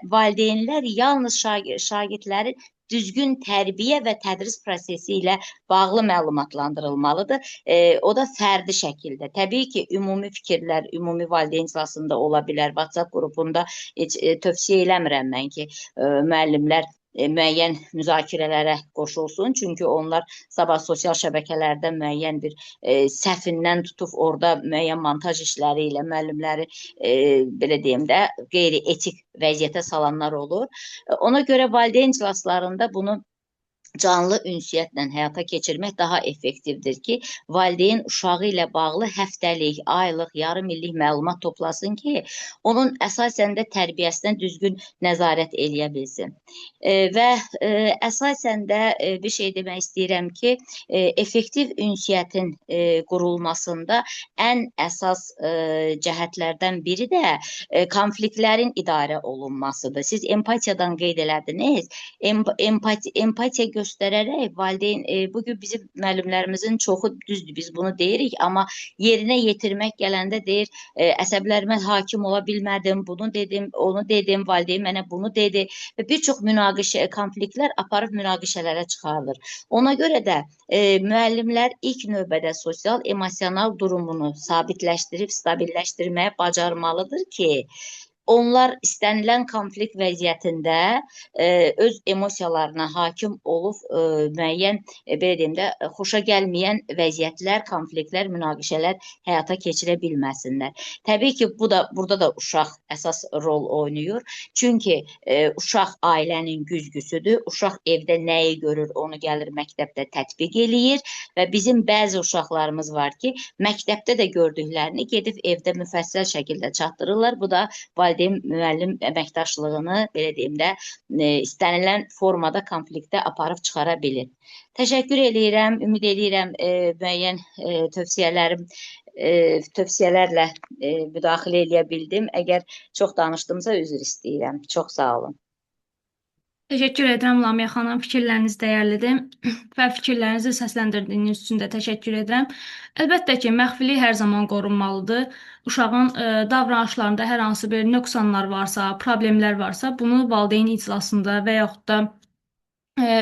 valideynlər yalnız şagirdlərin düzgün tərbiyə və tədris prosesi ilə bağlı məlumatlandırılmalıdır. O da fərdi şəkildə. Təbii ki, ümumi fikirlər ümumi valideyn iclasında ola bilər. WhatsApp qrupunda heç tövsiyə eləmirəm mən ki, müəllimlər müəyyən müzakirələrə qoşulsun. Çünki onlar sabah sosial şəbəkələrdə müəyyən bir səhvindən tutub orada müəyyən montaj işləri ilə müəllimləri belə deyim də qeyri-etik vəziyyətə salanlar olur. Ona görə valideyn iclaslarında bunu canlı ünsiyyətlə həyata keçirmək daha effektivdir ki, valideyn uşağı ilə bağlı həftəlik, aylıq, yarım illik məlumat toplasın ki, onun əsasən də tərbiyəsinə düzgün nəzarət eləyə bilsin. Və əsasən də bir şey demək istəyirəm ki, effektiv ünsiyyətin qurulmasında ən əsas cəhətlərdən biri də konfliktlərin idarə olunmasıdır. Siz empatiyadan qeyd elədiniz. Empatiya göstərərək valideyn, bugün bizim müəllimlərimizin çoxu düzdür, biz bunu deyirik, amma yerinə yetirmək gələndə deyir, əsəblərimə hakim ola bilmədim, bunu dedim, onu dedim, valideyn mənə bunu dedi və bir çox münaqişə, konfliktlər aparıb münaqişələrə çıxardır. Ona görə də müəllimlər ilk növbədə sosial, emosional durumunu sabitləşdirib, stabilləşdirməyə bacarmalıdır ki, onlar istənilən konflikt vəziyyətində öz emosiyalarına hakim olub müəyyən, belə deyim də, xoşa gəlməyən vəziyyətlər, konfliktlər, münaqişələr həyata keçirə bilməsinlər. Təbii ki, bu da burada da uşaq əsas rol oynayır. Çünki uşaq ailənin güzgüsüdür. Uşaq evdə nəyi görür, onu gəlir məktəbdə tətbiq eləyir və bizim bəzi uşaqlarımız var ki, məktəbdə də gördüklərini gedib evdə müfəssəl şəkildə çatdırırlar. Bu da valideyn müəllim əməkdaşlığını, belə deyim də, istənilən formada konfliktə aparıb çıxara bilir. Təşəkkür eləyirəm, ümid eləyirəm müəyyən tövsiyələrim, tövsiyələrlə müdaxilə eləyə bildim. Əgər çox danışdımsa üzr istəyirəm. Çox sağ olun. Təşəkkür edirəm Lamiyə xanım, fikirləriniz dəyərlidir və fikirlərinizi səsləndirdiyiniz üçün də təşəkkür edirəm. Əlbəttə ki, məxfilik hər zaman qorunmalıdır. Uşağın davranışlarında hər hansı bir nöqsanlar varsa, problemlər varsa, bunu valideyn iclasında və yaxud da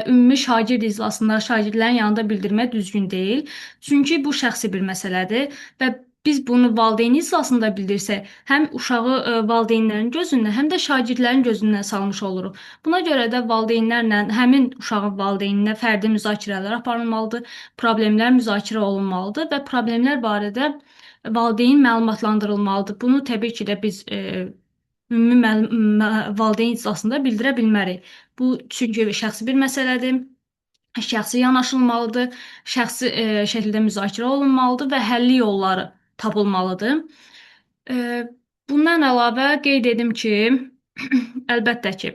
ümumi şagird iclasında şagirdlərin yanında bildirmək düzgün deyil. Çünki bu şəxsi bir məsələdir və Biz bunu valideyn iclasında bildirsək, həm uşağı valideynlərin gözündən, həm də şagirdlərin gözündən salmış oluruq. Buna görə də valideynlərlə, həmin uşağın valideyninə fərdi müzakirələr aparılmalıdır, problemlər müzakirə olunmalıdır və problemlər barədə valideyn məlumatlandırılmalıdır. Bunu təbii ki də biz ümumi valideyn iclasında bildirə bilmərik. Bu çünki şəxsi bir məsələdir. Şəxsi yanaşılmalıdır, şəxsi şəkildə müzakirə olunmalıdır və həlli yolları tapılmalıdır. Bundan əlavə qeyd edim ki, əlbəttə ki,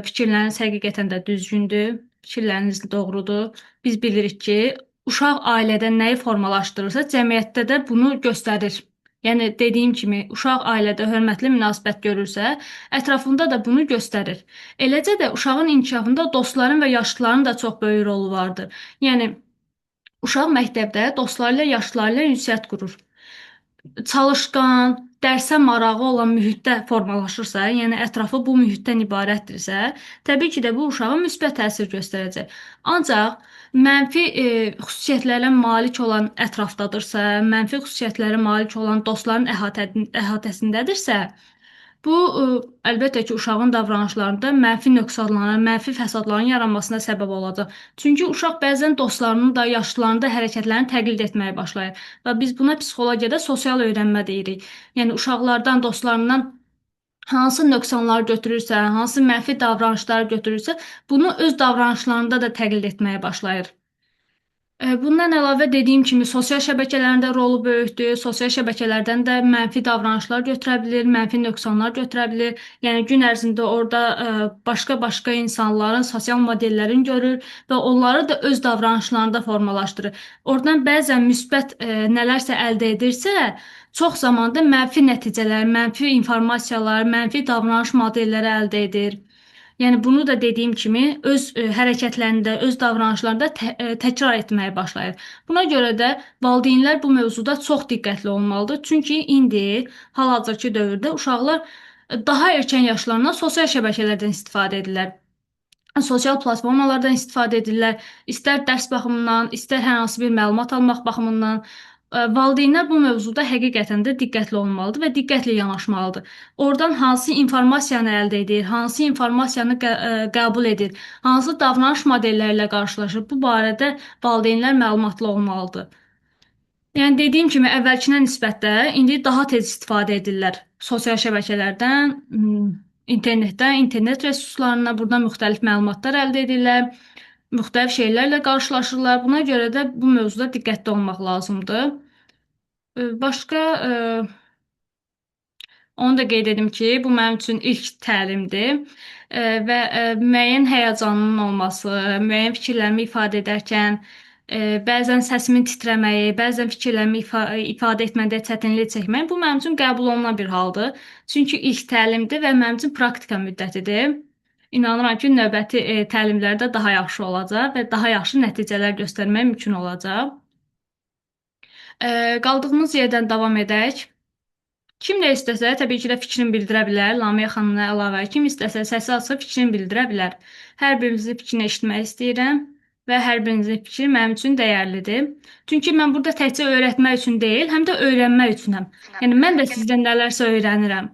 fikirləriniz həqiqətən də düzgündür, fikirləriniz doğrudur. Biz bilirik ki, uşaq ailədə nəyi formalaşdırırsa, cəmiyyətdə də bunu göstərir. Yəni dediyim kimi, uşaq ailədə hörmətli münasibət görürsə, ətrafında da bunu göstərir. Eləcə də uşağın inkişafında dostların və yaşlıların da çox böyük rolu vardır. Yəni uşaq məktəbdə dostları ilə, yaşlıları ilə ünsiyyət qurur. Çalışqan, dərsə marağı olan mühitdə formalaşırsa, yəni ətrafı bu mühitdən ibarətdirsə, təbii ki də bu uşağa müsbət təsir göstərəcək. Ancaq mənfi xüsusiyyətlərə malik olan ətrafdadırsa, mənfi xüsusiyyətlərə malik olan dostların əhatəsindədirsə, bu əlbəttə ki, uşağın davranışlarında mənfi nöqsanların, mənfi fəsadların yaranmasına səbəb olacaq. Çünki uşaq bəzən dostlarının da, yaşlılarının da hərəkətlərini təqlid etməyə başlayır. Və biz buna psixologiyada sosial öyrənmə deyirik. Yəni uşaqlardan, dostlarından hansı nöqsanları götürürsə, hansı mənfi davranışları götürürsə, bunu öz davranışlarında da təqlid etməyə başlayır. Bundan əlavə dediyim kimi sosial şəbəkələrin də rolu böyükdür. Sosial şəbəkələrdən də mənfi davranışlar götürə bilir, mənfi nöqsanlar götürə bilir. Yəni gün ərzində orada başqa-başqa insanların sosial modellərini görür və onları da öz davranışlarında formalaşdırır. Oradan bəzən müsbət nələrsə əldə edirsə, çox zamanda mənfi nəticələr, mənfi informasiyalar, mənfi davranış modelləri əldə edir. Yəni bunu da dediyim kimi öz hərəkətlərində, öz davranışlarında təkrar etməyə başlayır. Buna görə də valideynlər bu mövzuda çox diqqətli olmalıdır. Çünki indi hal-hazırki dövrdə uşaqlar daha erkən yaşlarından sosial şəbəkələrdən istifadə edirlər. Sosial platformalardan istifadə edirlər. İstər dərs baxımından, istər hər hansı bir məlumat almaq baxımından. Valideynlər bu mövzuda həqiqətən də diqqətli olmalıdır və diqqətli yanaşmalıdır. Oradan hansı informasiyanı əldə edir, hansı informasiyanı qəbul edir, hansı davranış modelləri ilə qarşılaşır, bu barədə valideynlər məlumatlı olmalıdır. Yəni dediyim kimi əvvəlkinə nisbətdə indi daha tez istifadə edirlər sosial şəbəkələrdən, internetdən, internet resurslarından buradan müxtəlif məlumatlar əldə edirlər, müxtəlif şeylərlə qarşılaşırlar. Buna görə də bu mövzuda diqqətli olmaq lazımdır. Başqa onu da qeyd edim ki, bu mənim üçün ilk təlimdir və müəyyən həyəcanın olması, müəyyən fikirlərimi ifadə edərkən bəzən səsimin titrəməyi, bəzən fikirlərimi ifadə etmədə çətinlik çəkmək, bu mənim üçün qəbul olunan bir haldır. Çünki ilk təlimdir və mənim üçün praktika müddətidir. İnanıram ki, növbəti təlimlərdə daha yaxşı olacaq və daha yaxşı nəticələr göstərmək mümkün olacaq. Qaldığımız yerdən davam edək. Kim nə istəsə, təbii ki də fikrini bildirə bilər. Lamiyə xanımdan əlavə, kim istəsə səsi açıb fikrini bildirə bilər. Hər birinizin fikrini eşitmək istəyirəm və hər birinizin fikri mənim üçün dəyərlidir. Çünki mən burada təkcə öyrətmək üçün deyil, həm də öyrənmək üçünəm. Yəni mən də sizdən nələrsə öyrənirəm.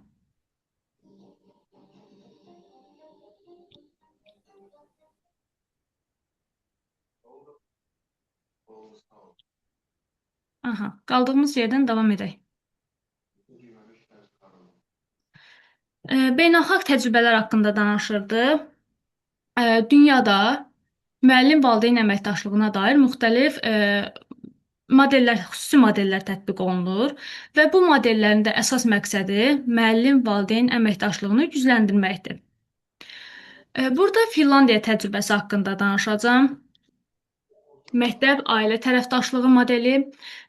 Aha, qaldığımız yerdən davam edək. Beynəlxalq təcrübələr haqqında danışırdı. Dünyada müəllim-valideyn əməkdaşlığına dair müxtəlif modellər, xüsusi modellər tətbiq olunur və bu modellərin də əsas məqsədi müəllim-valideyn əməkdaşlığını gücləndirməkdir. Burada Finlandiya təcrübəsi haqqında danışacağam. Məktəb ailə tərəfdaşlığı modeli.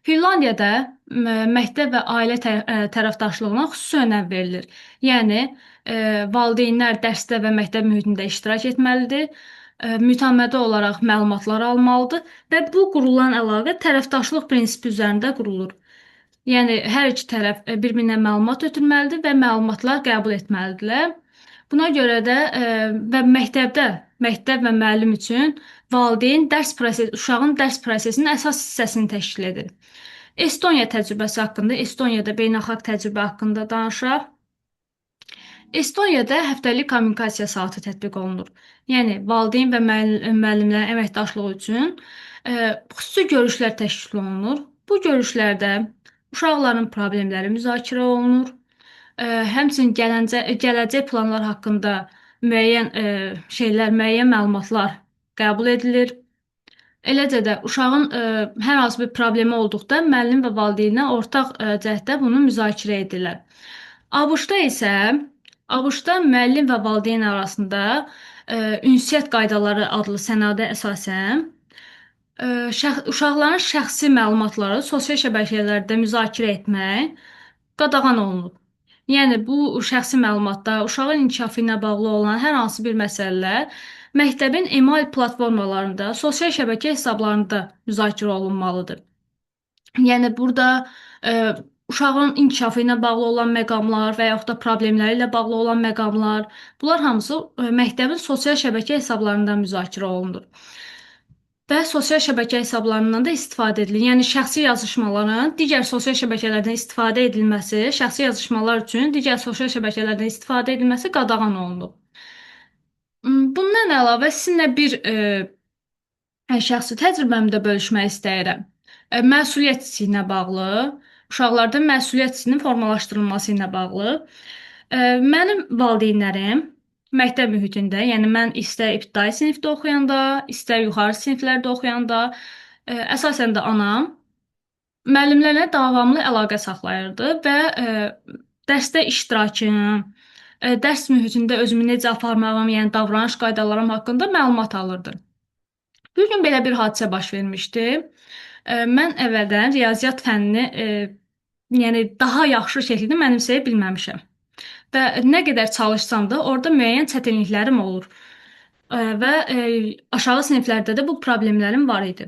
Finlandiyada məktəb və ailə tərəfdaşlığına xüsusi önəm verilir. Yəni valideynlər dərsdə və məktəb mühitində iştirak etməlidir, mütəmadi olaraq məlumatlar almalıdır və bu qurulan əlaqə tərəfdaşlıq prinsipi üzərində qurulur. Yəni hər iki tərəf bir-birinə məlumat ötürməlidir və məlumatlar qəbul etməlidirlər. Buna görə də və məktəbdə, məktəb və müəllim üçün valideyn dərs prosesi, uşağın dərs prosesinin əsas hissəsini təşkil edir. Estoniya təcrübəsi haqqında, Estoniyada beynəlxalq təcrübə haqqında danışaq. Estoniyada həftəlik kommunikasiya saatı tətbiq olunur. Yəni valideyn və müəllimlərin əməkdaşlığı üçün xüsusi görüşlər təşkil olunur. Bu görüşlərdə uşaqların problemləri müzakirə olunur. Həmçinin gələcək planlar haqqında müəyyən şeylər, müəyyən məlumatlar qəbul edilir. Eləcə də uşağın hər hansı bir problemi olduqda müəllim və valideynlə ortaq cəhddə bunu müzakirə edirlər. ABŞ-da isə ABŞ-da müəllim və valideyn arasında ünsiyyət qaydaları adlı sənədə əsasən uşaqların şəxsi məlumatları sosial şəbəkələrdə müzakirə etmək qadağan olunub. Yəni bu şəxsi məlumatda uşağın inkişafı ilə bağlı olan hər hansı bir məsələlər məktəbin email platformalarında, sosial şəbəkə hesablarında müzakirə olunmalıdır. Yəni burada uşağın inkişafı ilə bağlı olan məqamlar və yaxud da problemləri ilə bağlı olan məqamlar, bunlar hamısı məktəbin sosial şəbəkə hesablarında müzakirə olunur. Və sosial şəbəkə hesablarından da istifadə edilir. Yəni şəxsi yazışmaların digər sosial şəbəkələrdən istifadə edilməsi, şəxsi yazışmalar üçün digər sosial şəbəkələrdən istifadə edilməsi qadağan olunub. Bundan əlavə sizinlə bir şəxsi təcrübəmi də bölüşmək istəyirəm. Məsuliyyət hissi ilə bağlı, uşaqlarda məsuliyyət hissinin formalaşdırılması ilə bağlı. Mənim valideynlərim məktəb mühitində, yəni mən istər ibtidai sinifdə oxuyanda, istər yuxarı siniflərdə oxuyanda, əsasən də anam müəllimlərlə davamlı əlaqə saxlayırdı və dərsdə iştirakım, dərs mühitində özümü necə aparmağım, yəni davranış qaydalarım haqqında məlumat alırdı. Bir gün belə bir hadisə baş vermişdi. Mən əvvəldən riyaziyyat fənnini, yəni daha yaxşı şəkildə mənimsəyə bilməmişəm. Və nə qədər çalışsam da orada müəyyən çətinliklərim olur. Və aşağı siniflərdə də bu problemlərim var idi.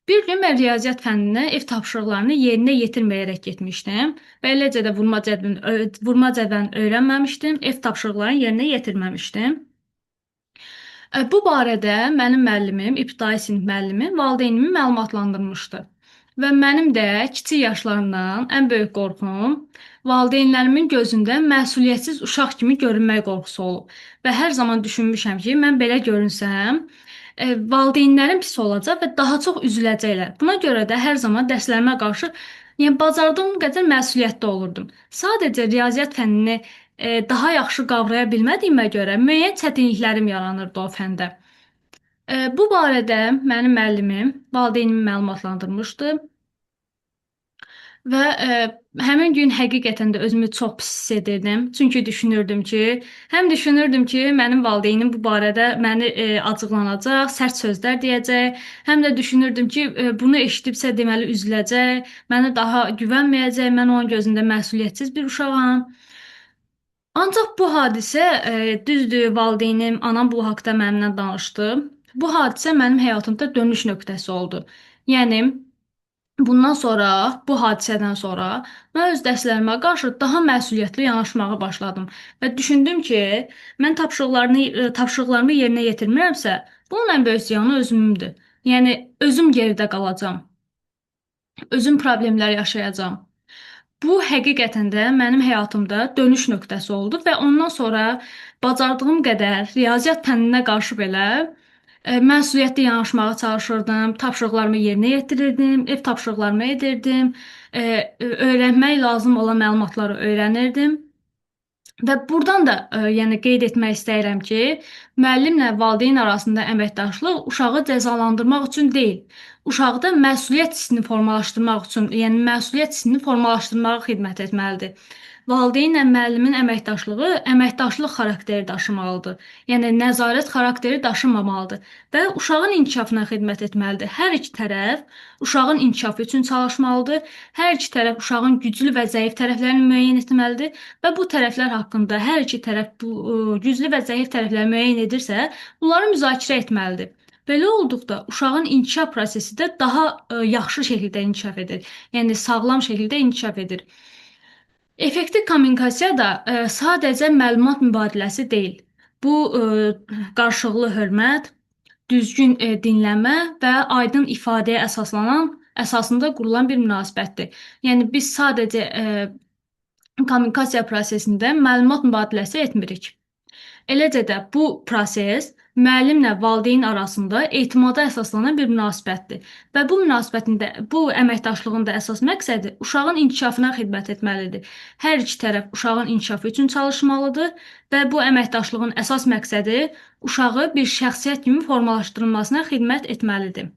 Bir gün mən riyaziyyat fənninə ev tapşırıqlarını yerinə yetirməyərək getmişdim və eləcə də vurma cədvəlini öyrənməmişdim, ev tapşırıqlarını yerinə yetirməmişdim. Bu barədə mənim müəllimim, ibtidai sinif müəllimim valideynimi məlumatlandırmışdı. Və mənim də kiçik yaşlarımdan ən böyük qorxum valideynlərimin gözündə məsuliyyətsiz uşaq kimi görünmək qorxusu olub. Və hər zaman düşünmüşəm ki, mən belə görünsəm, valideynlərim pis olacaq və daha çox üzüləcəklər. Buna görə də hər zaman dərslərimə qarşı, yəni bacardığım qədər məsuliyyətli olurdum. Sadəcə riyaziyyat fənnini daha yaxşı qavraya bilmədiyimə görə müəyyən çətinliklərim yaranırdı o fəndə. Bu barədə mənim müəllimim valideynimi məlumatlandırmışdı. Və həmin gün həqiqətən də özümü çox pis hiss edirdim. Çünki düşünürdüm ki, həm düşünürdüm ki, mənim valideynim bu barədə məni acıqlanacaq, sərt sözlər deyəcək, həm də düşünürdüm ki, bunu eşidibsə deməli üzüləcək, mənə daha güvənməyəcək, mən onun gözündə məsuliyyətsiz bir uşağam. Ancaq bu hadisə, düzdür, valideynim, anam bu haqda mənimlə danışdı. Bu hadisə mənim həyatımda dönüş nöqtəsi oldu. Yəni bundan sonra, bu hadisədən sonra mən öz dərslərimə qarşı daha məsuliyyətli yanaşmağa başladım və düşündüm ki, mən tapşırıqlarımı yerinə yetirmirəmsə, bunun ən böyük ziyanı özümdür. Yəni özüm geridə qalacam. Özüm problemlər yaşayacağam. Bu həqiqətən də mənim həyatımda dönüş nöqtəsi oldu və ondan sonra bacardığım qədər riyaziyyat fənninə qarşı belə məsuliyyətli yanaşmağa çalışırdım, tapşırıqlarımı yerinə yetirirdim, ev tapşırıqlarımı edirdim, öyrənmək lazım olan məlumatları öyrənirdim. Və buradan da yəni qeyd etmək istəyirəm ki, müəllimlə valideyn arasında əməkdaşlıq uşağı cəzalandırmaq üçün deyil, uşaqda məsuliyyət hissini formalaşdırmaq üçün, yəni məsuliyyət hissini formalaşdırmağa xidmət etməlidir. Valideynlə müəllimin əməkdaşlığı əməkdaşlıq xarakteri daşımalıdır. Yəni nəzarət xarakteri daşımamalıdır və uşağın inkişafına xidmət etməlidir. Hər iki tərəf uşağın inkişafı üçün çalışmalıdır. Hər iki tərəf uşağın güclü və zəif tərəflərini müəyyən etməlidir və bu tərəflər haqqında hər iki tərəf bu güclü və zəif tərəfləri müəyyən edirsə, bunları müzakirə etməlidir. Belə olduqda uşağın inkişaf prosesi də daha yaxşı şəkildə inkişaf edir. Yəni sağlam şəkildə inkişaf edir. Effektiv kommunikasiya da sadəcə məlumat mübadiləsi deyil. Bu qarşılıqlı hörmət, düzgün dinləmə və aydın ifadəyə əsaslanan əsasında qurulan bir münasibətdir. Yəni biz sadəcə kommunikasiya prosesində məlumat mübadiləsi etmirik. Eləcə də bu proses müəllimlə valideyn arasında etimada əsaslanan bir münasibətdir və bu münasibətin də, bu əməkdaşlığın da əsas məqsədi uşağın inkişafına xidmət etməlidir. Hər iki tərəf uşağın inkişafı üçün çalışmalıdır və bu əməkdaşlığın əsas məqsədi uşağı bir şəxsiyyət kimi formalaşdırılmasına xidmət etməlidir.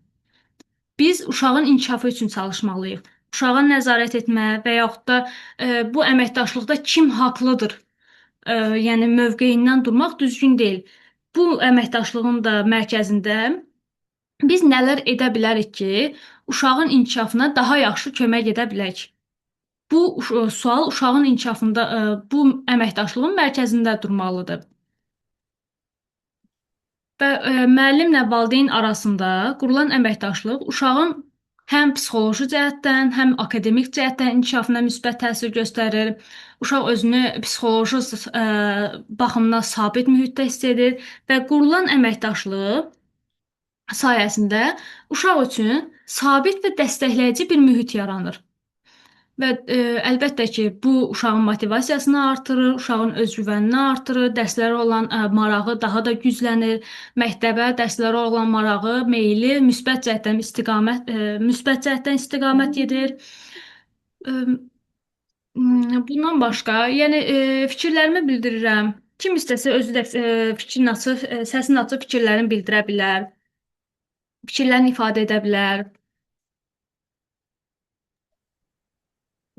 Biz uşağın inkişafı üçün çalışmalıyıq. Uşağa nəzarət etmə və yaxud da bu əməkdaşlıqda kim haqlıdır, yəni mövqeyindən durmaq düzgün deyil. Bu əməkdaşlığın da mərkəzində biz nələr edə bilərik ki, uşağın inkişafına daha yaxşı kömək edə bilək? Bu sual uşağın inkişafında bu əməkdaşlığın mərkəzində durmalıdır. Və müəllimlə valideyn arasında qurulan əməkdaşlıq uşağın həm psixoloji cəhətdən, həm akademik cəhətdən inkişafına müsbət təsir göstərir. Uşaq özünü psixoloji baxımdan sabit mühitdə hiss edir və qurulan əməkdaşlıq sayəsində uşaq üçün sabit və dəstəkləyici bir mühit yaranır. Və əlbəttə ki, bu uşağın motivasiyasını artırır, uşağın özgüvənini artırır, dərslərə olan marağı daha da güclənir, məktəbə, dərslərə olan marağı, meyli müsbət cəhətdən istiqamət gedir. E, Bundan başqa, yəni fikirlərimi bildirirəm. Kim istəsə özü də fikrini açıb, səsini açıb fikirlərini bildirə bilər, fikirlərini ifadə edə bilər.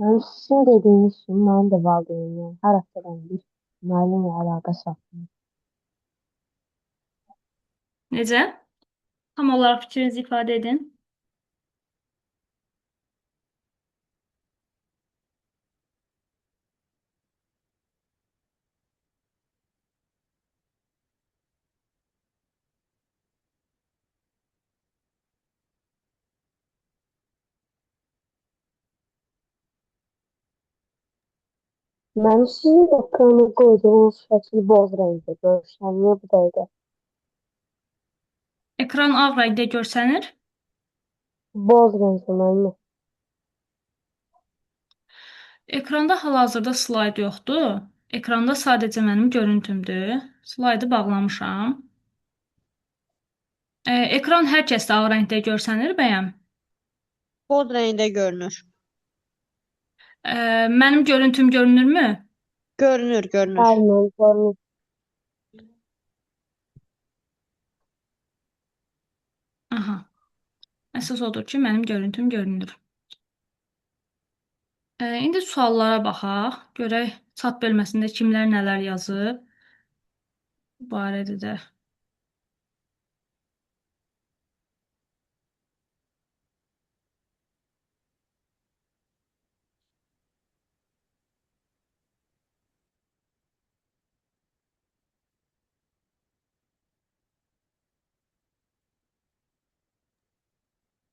Yəni sizin dediyiniz kimi mənim də valideynimlə hər həftədən bir müəllimlə əlaqə saxlayır. Necə? Tam olaraq fikrinizi ifadə edin. Mənim sizin ekrana qoyduğunuz şəkil boz rəngdə görsənir bu dəqiqə. Ekran ağ rəngdə görsənir. Boz rəngdə müəllimə. Ekranda hal-hazırda slayd yoxdur. Ekranda sadəcə mənim görüntümdür. Slaydı bağlamışam. Ekran hər kəsdə ağ rəngdə görsənir bəyəm? Boz rəngdə görünür. Mənim görüntüm görünürmü? Görünür, görünür. Bəli, mənim görünür. Aha. Əsas odur ki, mənim görüntüm görünür. İndi suallara baxaq. Görək chat bölməsində kimlər nələr yazıb. Bu barədə də.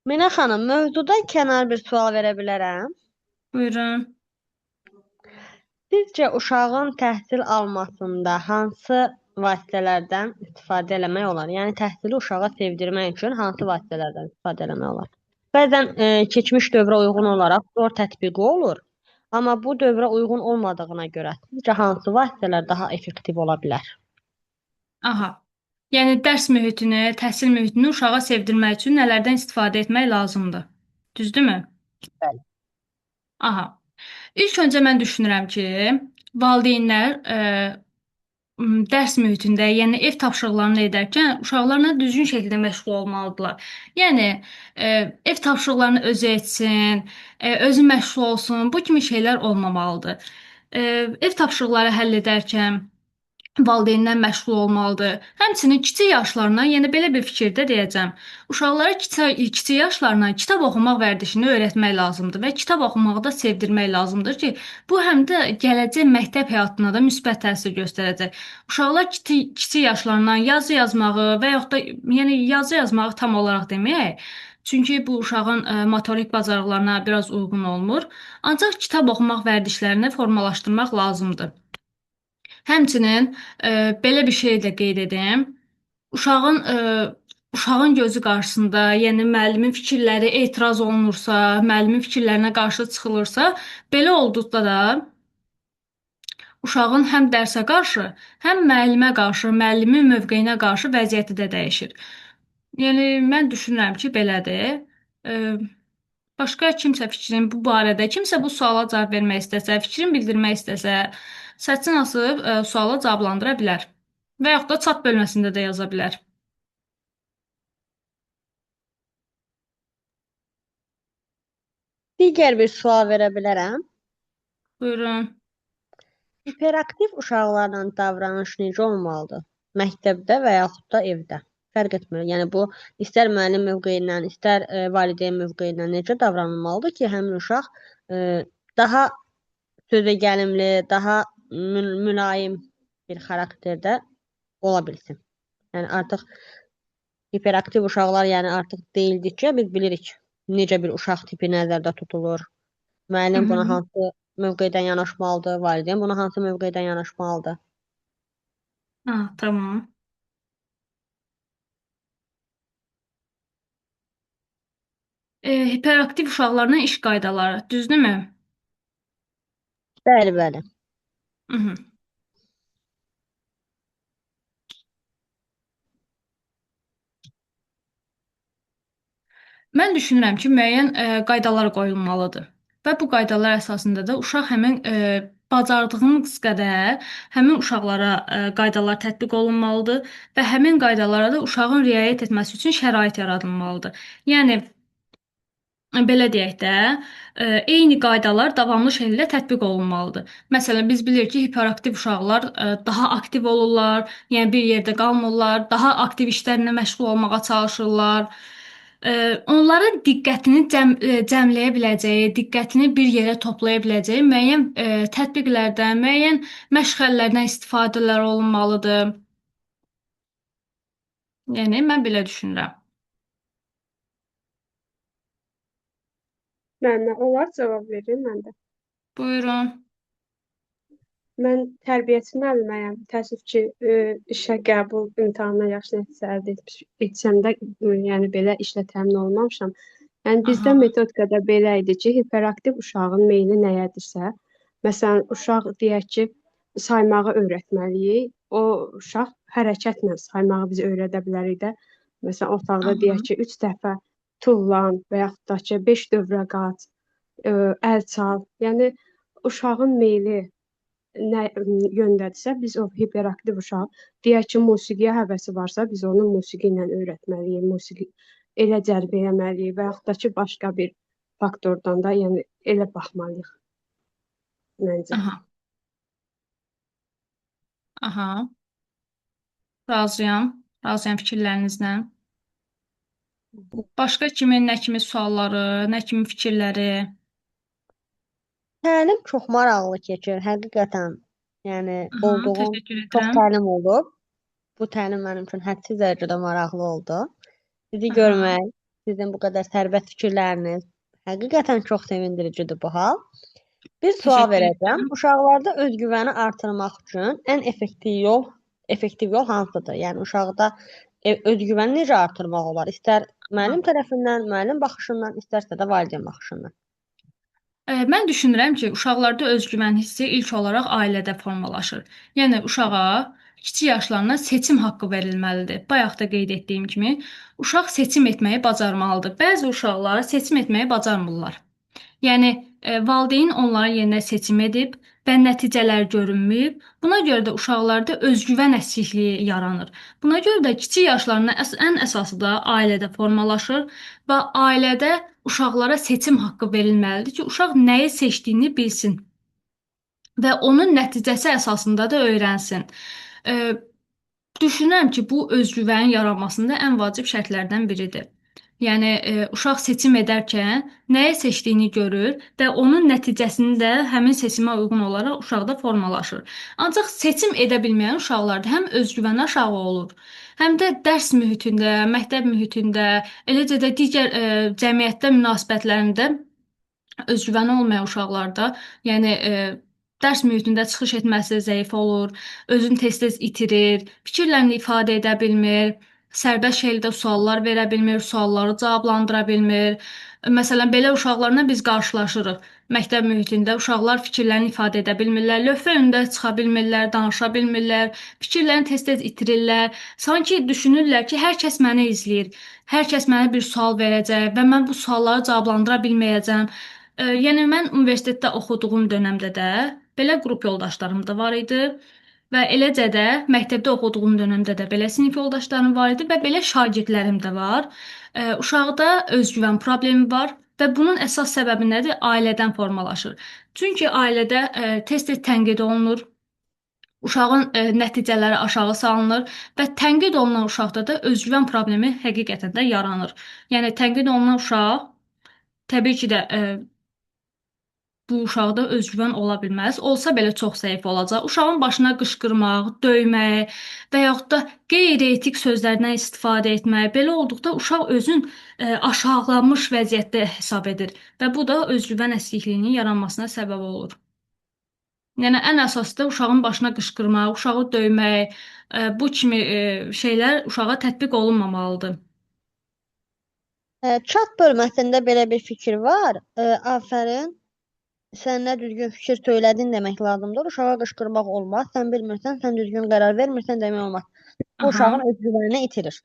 Mina xanım, mövzudan kənar bir sual verə bilərəm. Buyurun. Sizcə uşağın təhsil almasında hansı vasitələrdən istifadə eləmək olar? Yəni təhsili uşağa sevdirmək üçün hansı vasitələrdən istifadə eləmək olar? Bəzən keçmiş dövrə uyğun olaraq zor tətbiqi olur, amma bu dövrə uyğun olmadığına görə sizcə hansı vasitələr daha effektiv ola bilər? Aha. Yəni dərs mühitini, təhsil mühitini uşağa sevdirmək üçün nələrdən istifadə etmək lazımdır? Düzdürmü? Bəli. Aha. İlk öncə mən düşünürəm ki, valideynlər dərs mühitində, yəni ev tapşırıqlarını edərkən uşaqlarla düzgün şəkildə məşğul olmalıdırlar. Yəni ev tapşırıqlarını özü etsin, özü məşğul olsun, bu kimi şeylər olmamalıdır. Ev tapşırıqları həll edərkən valideynlər məşğul olmalıdır. Həmçinin kiçik yaşlarından, yəni belə bir fikirdə deyəcəm. Uşaqlara kiçik yaşlarından kitab oxumaq vərdişini öyrətmək lazımdır və kitab oxumağı da sevdirmək lazımdır ki, bu həm də gələcək məktəb həyatına da müsbət təsir göstərəcək. Uşaqlar kiçik yaşlarından yazı yazmağı və yaxud da yəni yazı yazmağı tam olaraq deməyək. Çünki bu uşağın motorik bacarıqlarına biraz uyğun olmur. Ancaq kitab oxumaq vərdişlərini formalaşdırmaq lazımdır. Həmçinin belə bir şey də qeyd edim. Uşağın uşağın gözü qarşısında, yəni müəllimin fikirləri etiraz olunursa, müəllimin fikirlərinə qarşı çıxılırsa, belə olduqda da uşağın həm dərsə qarşı, həm müəllimə qarşı, müəllimin mövqeyinə qarşı vəziyyəti də dəyişir. Yəni mən düşünürəm ki, belədir. Başqa kimsə fikrini bu barədə, kimsə bu suala cavab vermək istəsə, fikrini bildirmək istəsə, səsini asıb suala cavablandıra bilər. Və yaxud da chat bölməsində də yaza bilər. Digər bir sual verə bilərəm. Buyurun. Hiperaktiv uşaqlarla davranış necə olmalıdır? Məktəbdə və yaxud da evdə. Fərq etmir. Yəni bu istər müəllim mövqeyindən, istər valideyn mövqeyindən necə davranılmalıdır ki, həmin uşaq daha sözə gəlimli, daha mülayim bir xarakterdə ola bilsin. Yəni artıq hiperaktiv uşaqlar, yəni artıq deyildikcə biz bilirik necə bir uşaq tipi nəzərdə tutulur. Müəllim buna hansı mövqedən yanaşmalıdır, valideyn buna hansı mövqedən yanaşmalıdır. Ha, tamam. Hiperaktiv uşaqlarla iş qaydaları, düzdürmü? Bəli, bəli. Hı -hı. Mən düşünürəm ki, müəyyən qaydalar qoyulmalıdır. Və bu qaydalar əsasında da uşaq həmin bacardığımız qədər həmin uşaqlara qaydalar tətbiq olunmalıdır və həmin qaydalara da uşağın riayət etməsi üçün şərait yaradılmalıdır. Yəni belə deyək də, eyni qaydalar davamlı şəkildə tətbiq olunmalıdır. Məsələn, biz bilirik ki, hiperaktiv uşaqlar daha aktiv olurlar, yəni bir yerdə qalmırlar, daha aktiv işlərlə məşğul olmağa çalışırlar. Onların diqqətini cəmləyə biləcəyi, diqqətini bir yerə toplaya biləcəyi müəyyən tətbiqlərdən, müəyyən məşğələlərdən istifadələr olunmalıdır. Yəni mən belə düşünürəm. Müəllimə, olar cavab verim mən də. Buyurun. Mən tərbiyəçi müəlliməyəm. Təəssüf ki, işə qəbul imtahanına yaxşı nəticə əldə etsəm də, yəni belə işlə təmin olmamışam. Yəni bizdə metodikada belə idi ki, hiperaktiv uşağın meyli nəyədirsə, məsələn, uşaq deyək ki, saymağı öyrətməliyik. O uşaq hərəkətlə saymağı biz öyrədə bilərik də. Məsələn, otaqda deyək ki, 3 dəfə tullan və yaxud da ki, 5 dövrə qat, əl çal. Yəni uşağın meyli nə yöndədirsə, biz o hiperaktiv uşaq, deyək ki, musiqiyə həvəsi varsa, biz onu musiqi ilə öyrətməliyik, musiqi elə cəlb eləməliyik və yaxud da ki, başqa bir faktordan da, yəni elə baxmalıyıq məncə. Aha. Aha. Razıyam. Razıyam fikirlərinizlə. Başqa kimin nə kimi sualları, nə kimi fikirləri? Təlim çox maraqlı keçir, həqiqətən. Yəni olduğum çox təlim olub. Bu təlim mənim üçün hədsiz dərəcədə maraqlı oldu. Sizi görmək, sizin bu qədər sərbəst fikirləriniz həqiqətən çox sevindiricidir bu hal. Bir sual verəcəm. Uşaqlarda özgüvəni artırmaq üçün ən effektiv yol hansıdır? Yəni uşaqda özgüvəni necə artırmaq olar? İstər müəllim tərəfindən, müəllim baxışından, istərsə də valideyn baxışından. Mən düşünürəm ki, uşaqlarda özgüvən hissi ilk olaraq ailədə formalaşır. Yəni uşağa kiçik yaşlarından seçim haqqı verilməlidir. Bayaq da qeyd etdiyim kimi, uşaq seçim etməyi bacarmalıdır. Bəzi uşaqlar seçim etməyi bacarmırlar. Yəni valideyn onların yerinə seçim edib və nəticələr görünməyib. Buna görə də uşaqlarda özgüvən əksikliyi yaranır. Buna görə də kiçik yaşlarında ən əsası da ailədə formalaşır və ailədə uşaqlara seçim haqqı verilməlidir ki, uşaq nəyi seçdiyini bilsin və onun nəticəsi əsasında da öyrənsin. Düşünürəm ki, bu özgüvənin yaranmasında ən vacib şərtlərdən biridir. Yəni uşaq seçim edərkən nəyi seçdiyini görür və onun nəticəsini də həmin seçimə uyğun olaraq uşaqda formalaşır. Ancaq seçim edə bilməyən uşaqlarda həm özgüvəni aşağı olur, həm də dərs mühitində, məktəb mühitində, eləcə də digər cəmiyyətdə münasibətlərində özgüvəni olmayan uşaqlarda, yəni dərs mühitində çıxış etməsi zəif olur, özünü tez-tez itirir, fikirlərini ifadə edə bilmir. Sərbəst şəkildə suallar verə bilmir, sualları cavablandıra bilmir. Məsələn, belə uşaqlarla biz qarşılaşırıq. Məktəb mühitində uşaqlar fikirlərini ifadə edə bilmirlər, lövhə önündə çıxa bilmirlər, danışa bilmirlər, fikirlərini tez-tez itirirlər. Sanki düşünürlər ki, hər kəs məni izləyir, hər kəs mənə bir sual verəcək və mən bu sualları cavablandıra bilməyəcəm. Yəni mən universitetdə oxuduğum dövrdə də belə qrup yoldaşlarım da var idi. Və eləcə də məktəbdə oxuduğum dövrdə də belə sinif yoldaşlarım var idi və belə şagirdlərim də var. Uşaqda özgüvən problemi var və bunun əsas səbəbi nədir? Ailədən formalaşır. Çünki ailədə tez-tez tənqid olunur. Uşağın nəticələri aşağı salınır və tənqid olunan uşaqda da özgüvən problemi həqiqətən də yaranır. Yəni tənqid olunan uşaq təbii ki də bu uşaqda özgüvən ola bilməz. Olsa belə çox zəif olacaq. Uşağın başına qışqırmaq, döymək və yaxud da qeyri-etik sözlərdən istifadə etmək, belə olduqda uşaq özün aşağılanmış vəziyyətdə hesab edir və bu da özgüvən əskikliyinin yaranmasına səbəb olur. Yəni ən əsası da uşağın başına qışqırmaq, uşağı döymək, bu kimi şeylər uşağa tətbiq olunmamalıdır. Chat bölməsində belə bir fikir var. Afərin. Sən nə düzgün fikir söylədin demək lazımdır. Uşağa qışqırmaq olmaz. Sən bilmirsən, sən düzgün qərar vermirsən demək olmaz. Bu uşağın özgüvənini itirir.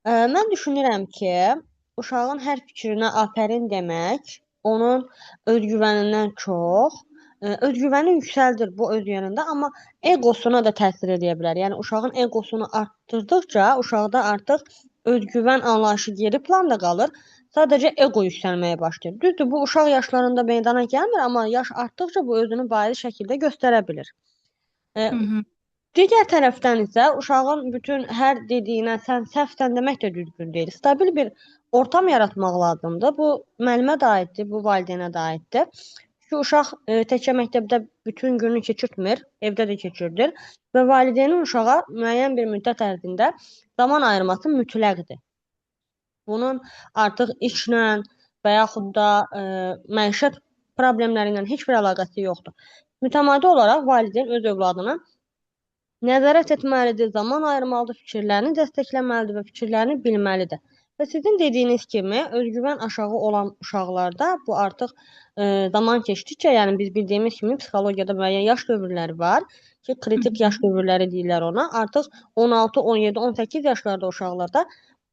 Mən düşünürəm ki, uşağın hər fikrinə afərin demək onun özgüvənindən çox özgüvəni yüksəldir bu öz yönündə, amma eqosuna da təsir edə bilər. Yəni uşağın eqosunu artdırdıqca uşaqda artıq özgüvən anlayışı geri planda qalır. Sadəcə ego yüksəlməyə başlayır. Düzdür, bu uşaq yaşlarında meydana gəlmir, amma yaş artdıqca bu özünü bariz şəkildə göstərə bilir. Digər tərəfdən isə uşağın bütün hər dediyinə sən səhvsən demək də düzgün deyil. Stabil bir ortam yaratmaq lazımdır. Bu müəllimə də aiddir, bu valideynə də aiddir. Çünki uşaq təkcə məktəbdə bütün günü keçirtmir, evdə də keçirdir və valideynin uşağa müəyyən bir müddət ərzində zaman ayırması mütləqdir. Bunun artıq işlə və yaxud da məişət problemləri ilə heç bir əlaqəsi yoxdur. Mütəmadi olaraq valideyn öz övladına nəzarət etməlidir, zaman ayırmalıdır, fikirlərini dəstəkləməlidir və fikirlərini bilməlidir. Və sizin dediyiniz kimi özgüvən aşağı olan uşaqlarda bu artıq zaman keçdikcə, yəni biz bildiyimiz kimi psixologiyada müəyyən yaş dövrləri var ki, kritik yaş dövrləri deyirlər ona. Artıq 16, 17, 18 yaşlarda uşaqlarda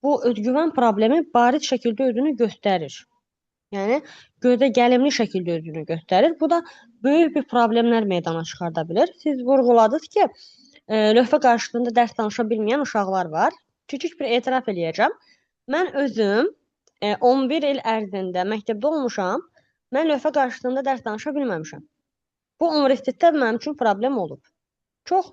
bu özgüvən problemi bariz şəkildə özünü göstərir. Yəni gözə gəlimli şəkildə özünü göstərir. Bu da böyük bir problemlər meydana çıxarda bilir. Siz vurğuladınız ki, lövhə qarşısında dərs danışa bilməyən uşaqlar var. Kiçik bir etiraf eləyəcəm. Mən özüm 11 il ərzində məktəbdə olmuşam. Mən lövhə qarşısında dərs danışa bilməmişəm. Bu universitetdə mənim üçün problem olub. Çox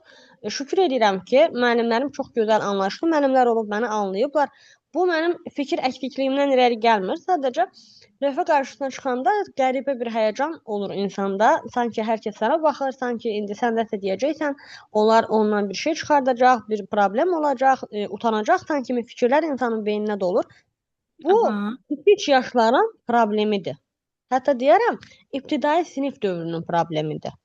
şükür edirəm ki, müəllimlərim çox gözəl anlayışlı müəllimlər olub, məni anlayıblar. Bu mənim fikir əksikliyimdən irəli gəlmir. Sadəcə lövhə qarşısına çıxanda qəribə bir həyəcan olur insanda. Sanki hər kəs sənə baxır, sanki indi sən nəsə deyəcəksən, onlar ondan bir şey çıxardacaq, bir problem olacaq, utanacaqsan kimi fikirlər insanın beyninə dolur. Bu kiçik yaşların problemidir. Hətta deyərəm, ibtidai sinif dövrünün problemidir.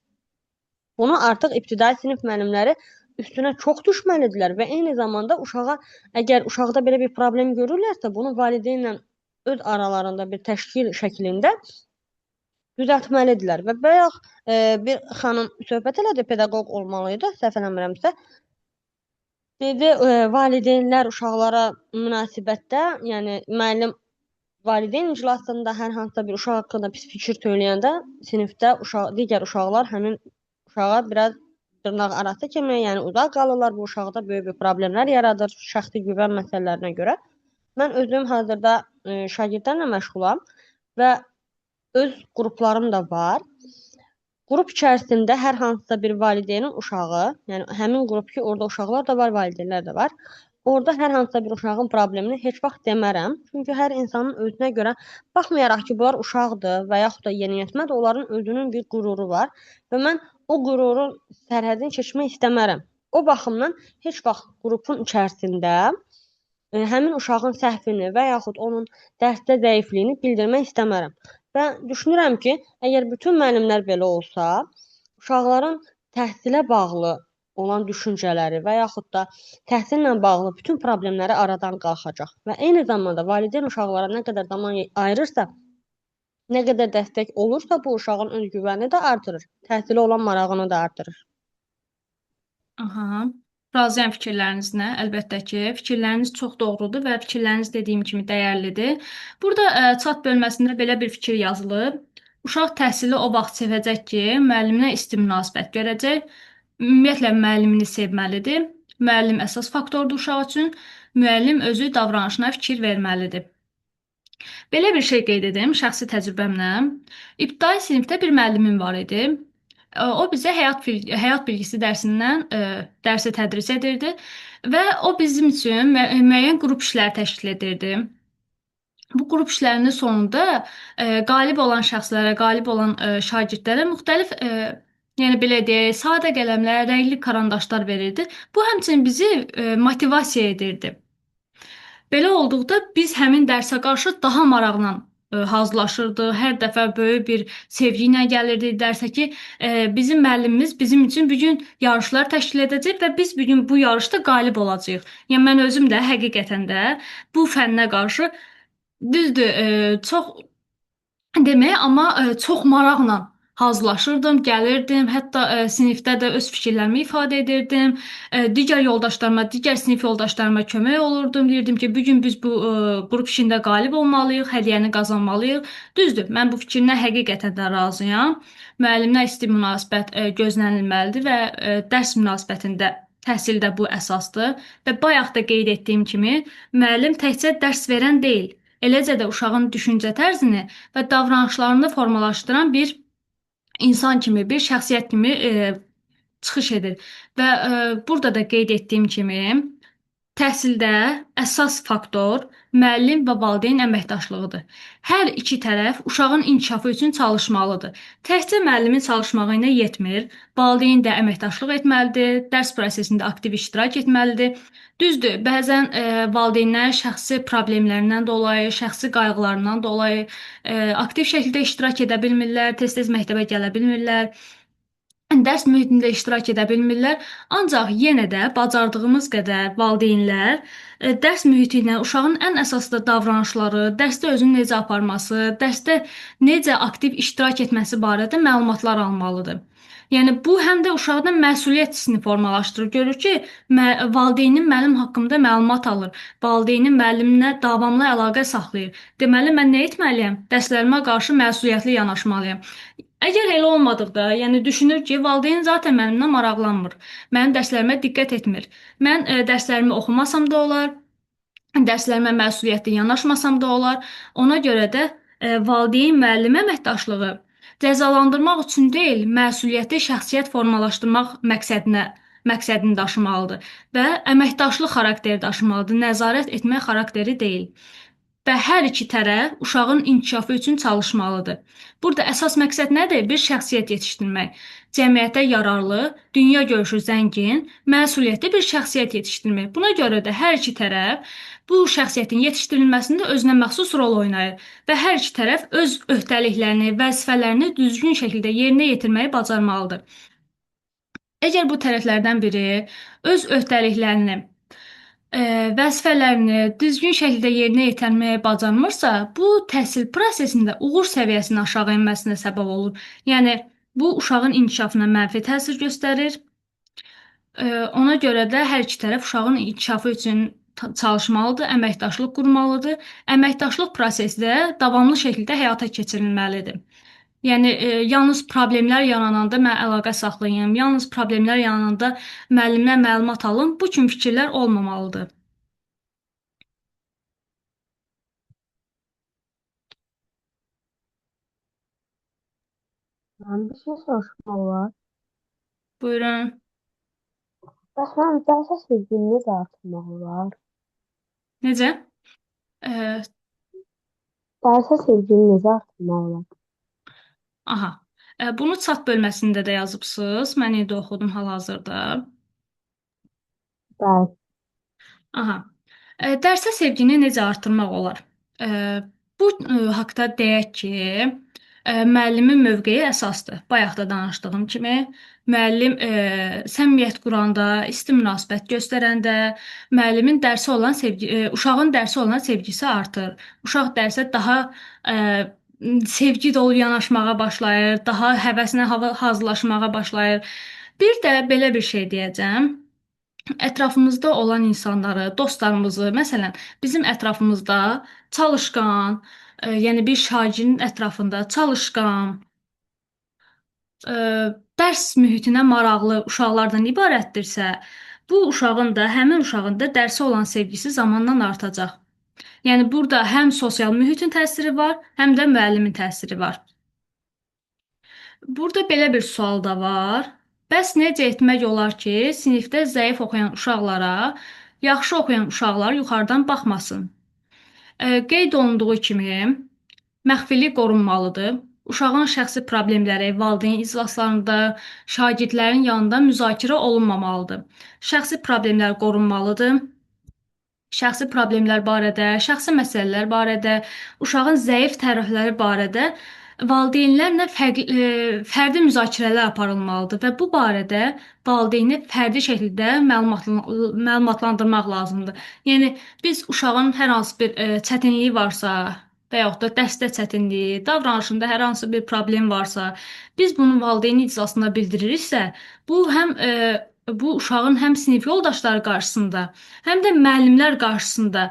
Bunu artıq ibtidai sinif müəllimləri üstünə çox düşməlidirlər və eyni zamanda uşağa, əgər uşaqda belə bir problem görürlərsə, bunu valideynlə öz aralarında bir təşkil şəklində düzəltməlidirlər. Və bayaq bir xanım söhbət elədi, pedaqoq olmalı idi, səhv eləmirəmsə. Dedi, valideynlər uşaqlara münasibətdə, yəni müəllim valideyn iclasında hər hansısa bir uşaq haqqında pis fikir söyləyəndə sinifdə digər uşaqlar həmin uşağa biraz dırnaq arası kimi, yəni uzaq qalırlar. Bu uşaqda böyük bir problemlər yaradır şəxsi güvən məsələlərinə görə. Mən özüm hazırda şagirdlərlə məşğulam və öz qruplarım da var. Qrup içərisində hər hansısa bir valideynin uşağı, yəni həmin qrup ki, orada uşaqlar da var, valideynlər də var. Orada hər hansısa bir uşağın problemini heç vaxt demərəm. Çünki hər insanın özünə görə, baxmayaraq ki, bunlar uşaqdır və yaxud da yeniyetmədir, onların özünün bir qüruru var və mən o qürurun sərhədini keçmək istəmərəm. O baxımdan heç vaxt qrupun içərisində həmin uşağın səhvini və yaxud onun dərsdə zəifliyini bildirmək istəmərəm. Və düşünürəm ki, əgər bütün müəllimlər belə olsa, uşaqların təhsilə bağlı olan düşüncələri və yaxud da təhsillə bağlı bütün problemləri aradan qalxacaq. Və eyni zamanda valideyn uşaqlara nə qədər zaman ayırırsa, nə qədər dəstək olursa, bu uşağın özgüvənini də artırır, təhsilə olan marağını da artırır. Aha. Razıyam fikirlərinizlə. Əlbəttə ki, fikirləriniz çox doğrudur və fikirləriniz dediyim kimi dəyərlidir. Burada chat bölməsində belə bir fikir yazılıb. Uşaq təhsili o vaxt sevəcək ki, müəlliminə isti münasibət görəcək. Ümumiyyətlə müəllimini sevməlidir. Müəllim əsas faktordur uşaq üçün. Müəllim özü davranışına fikir verməlidir. Belə bir şey qeyd edim şəxsi təcrübəmlə. İbtidai sinifdə bir müəllimim var idi. O bizə həyat bilgisi dərsindən dərsi tədris edirdi və o bizim üçün müəyyən qrup işləri təşkil edirdi. Bu qrup işlərinin sonunda qalib olan şəxslərə, qalib olan şagirdlərə müxtəlif yəni belə deyək, sadə qələmlər, rəngli karandaşlar verirdi. Bu həmçinin bizi motivasiya edirdi. Belə olduqda biz həmin dərsə qarşı daha maraqla hazırlaşırdıq. Hər dəfə böyük bir sevgi ilə gəlirdik dərsə ki, bizim müəllimimiz bizim üçün bu gün yarışlar təşkil edəcək və biz bu gün bu yarışda qalib olacağıq. Yəni mən özüm də həqiqətən də bu fənnə qarşı düzdür, çox demək, amma çox maraqla hazırlaşırdım, gəlirdim, hətta sinifdə də öz fikirlərimi ifadə edirdim. Digər yoldaşlarıma, digər sinif yoldaşlarıma kömək olurdum. Deyirdim ki, bu gün biz bu qrup işində qalib olmalıyıq, hədiyyəni qazanmalıyıq. Düzdür, mən bu fikrinə həqiqətən də razıyam. Müəllimlə isti münasibət gözlənilməlidir və dərs münasibətində təhsildə bu əsasdır. Və bayaq da qeyd etdiyim kimi, müəllim təkcə dərs verən deyil, eləcə də uşağın düşüncə tərzini və davranışlarını formalaşdıran bir insan kimi, bir şəxsiyyət kimi çıxış edir. Və burada da qeyd etdiyim kimi, təhsildə əsas faktor müəllim və valideyn əməkdaşlığıdır. Hər iki tərəf uşağın inkişafı üçün çalışmalıdır. Təkcə müəllimin çalışmağı ilə yetmir. Valideyn də əməkdaşlıq etməlidir, dərs prosesində aktiv iştirak etməlidir. Düzdür, bəzən valideynlər şəxsi problemlərindən dolayı, şəxsi qayğılarından dolayı aktiv şəkildə iştirak edə bilmirlər, tez-tez məktəbə gələ bilmirlər, dərs mühitində iştirak edə bilmirlər. Ancaq yenə də bacardığımız qədər valideynlər dərs mühiti ilə uşağın ən əsaslı davranışları, dərsdə özünü necə aparması, dərsdə necə aktiv iştirak etməsi barədə məlumatlar almalıdır. Yəni bu həm də uşaqda məsuliyyət hissini formalaşdırır. Görür ki, valideynin mənim haqqımda məlumat alır. Valideynin müəllimlə davamlı əlaqə saxlayır. Deməli mən nə etməliyəm? Dərslərimə qarşı məsuliyyətli yanaşmalıyam. Əgər elə olmadıqda, yəni düşünür ki, valideyn zaten mənimlə maraqlanmır. Mənim dərslərimə diqqət etmir. Mən dərslərimi oxumasam da olar, dərslərimə məsuliyyətli yanaşmasam da olar. Ona görə də valideyn müəllim əməkdaşlığı cəzalandırmaq üçün deyil, məsuliyyətli şəxsiyyət formalaşdırmaq məqsədini daşımalıdır və əməkdaşlıq xarakteri daşımalıdır, nəzarət etmək xarakteri deyil. Və hər iki tərəf uşağın inkişafı üçün çalışmalıdır. Burada əsas məqsəd nədir? Bir şəxsiyyət yetişdirmək. Cəmiyyətə yararlı, dünya görüşü zəngin, məsuliyyətli bir şəxsiyyət yetişdirmək. Buna görə də hər iki tərəf bu şəxsiyyətin yetişdirilməsində özünə məxsus rol oynayır və hər iki tərəf öz öhdəliklərini, vəzifələrini düzgün şəkildə yerinə yetirməyi bacarmalıdır. Əgər bu tərəflərdən biri öz öhdəliklərini, vəzifələrini düzgün şəkildə yerinə yetirməyi bacarmırsa, bu təhsil prosesində uğur səviyyəsinin aşağı enməsinə səbəb olur. Yəni bu uşağın inkişafına mənfi təsir göstərir. Ona görə də hər iki tərəf uşağın inkişafı üçün çalışmalıdır, əməkdaşlıq qurmalıdır. Əməkdaşlıq prosesi də davamlı şəkildə həyata keçirilməlidir. Yəni yalnız problemlər yarananda mən əlaqə saxlayım, yalnız problemlər yarananda müəllimdən məlumat alım, bu kimi fikirlər olmamalıdır. Mən bir şey soruşmaq olar. Buyurun. Bəs mənim dərsə sevgimi necə artırmaq olar? Necə? Dərsə sevgimi necə artırmaq olar? Aha. Bunu chat bölməsində də yazıbsınız. Mən indi oxudum hal-hazırda. Bəli. Aha. Dərsə sevgini necə artırmaq olar? Bu haqda deyək ki, Müəllimin mövqeyi əsasdır. Bayaq da danışdığım kimi, müəllim səmimiyyət quranda, isti münasibət göstərəndə, müəllimin dərsə olan sevgi, uşağın dərsə olan sevgisi artır. Uşaq dərsə daha sevgi dolu yanaşmağa başlayır, daha həvəslə hazırlaşmağa başlayır. Bir də belə bir şey deyəcəm. Ətrafımızda olan insanları, dostlarımızı, məsələn, bizim ətrafımızda çalışqan, yəni bir şagirdin ətrafında çalışqan, e, dərs mühitinə maraqlı uşaqlardan ibarətdirsə, bu uşağın da, həmin uşağın da dərsə olan sevgisi zamanla artacaq. Yəni burada həm sosial mühitin təsiri var, həm də müəllimin təsiri var. Burada belə bir sual da var. Bəs necə etmək olar ki, sinifdə zəif oxuyan uşaqlara yaxşı oxuyan uşaqlar yuxarıdan baxmasın? Qeyd olunduğu kimi, məxfilik qorunmalıdır. Uşağın şəxsi problemləri valideyn iclaslarında, şagirdlərin yanında müzakirə olunmamalıdır. Şəxsi problemlər qorunmalıdır. Şəxsi problemlər barədə, şəxsi məsələlər barədə, uşağın zəif tərəfləri barədə valideynlərlə fərdi müzakirələr aparılmalıdır və bu barədə valideyni fərdi şəkildə məlumatlandırmaq lazımdır. Yəni biz uşağın hər hansı bir çətinliyi varsa və yaxud da dərsdə çətinliyi, davranışında hər hansı bir problem varsa, biz bunu valideyn iclasında bildiririksə, bu həm bu uşağın həm sinif yoldaşları qarşısında, həm də müəllimlər qarşısında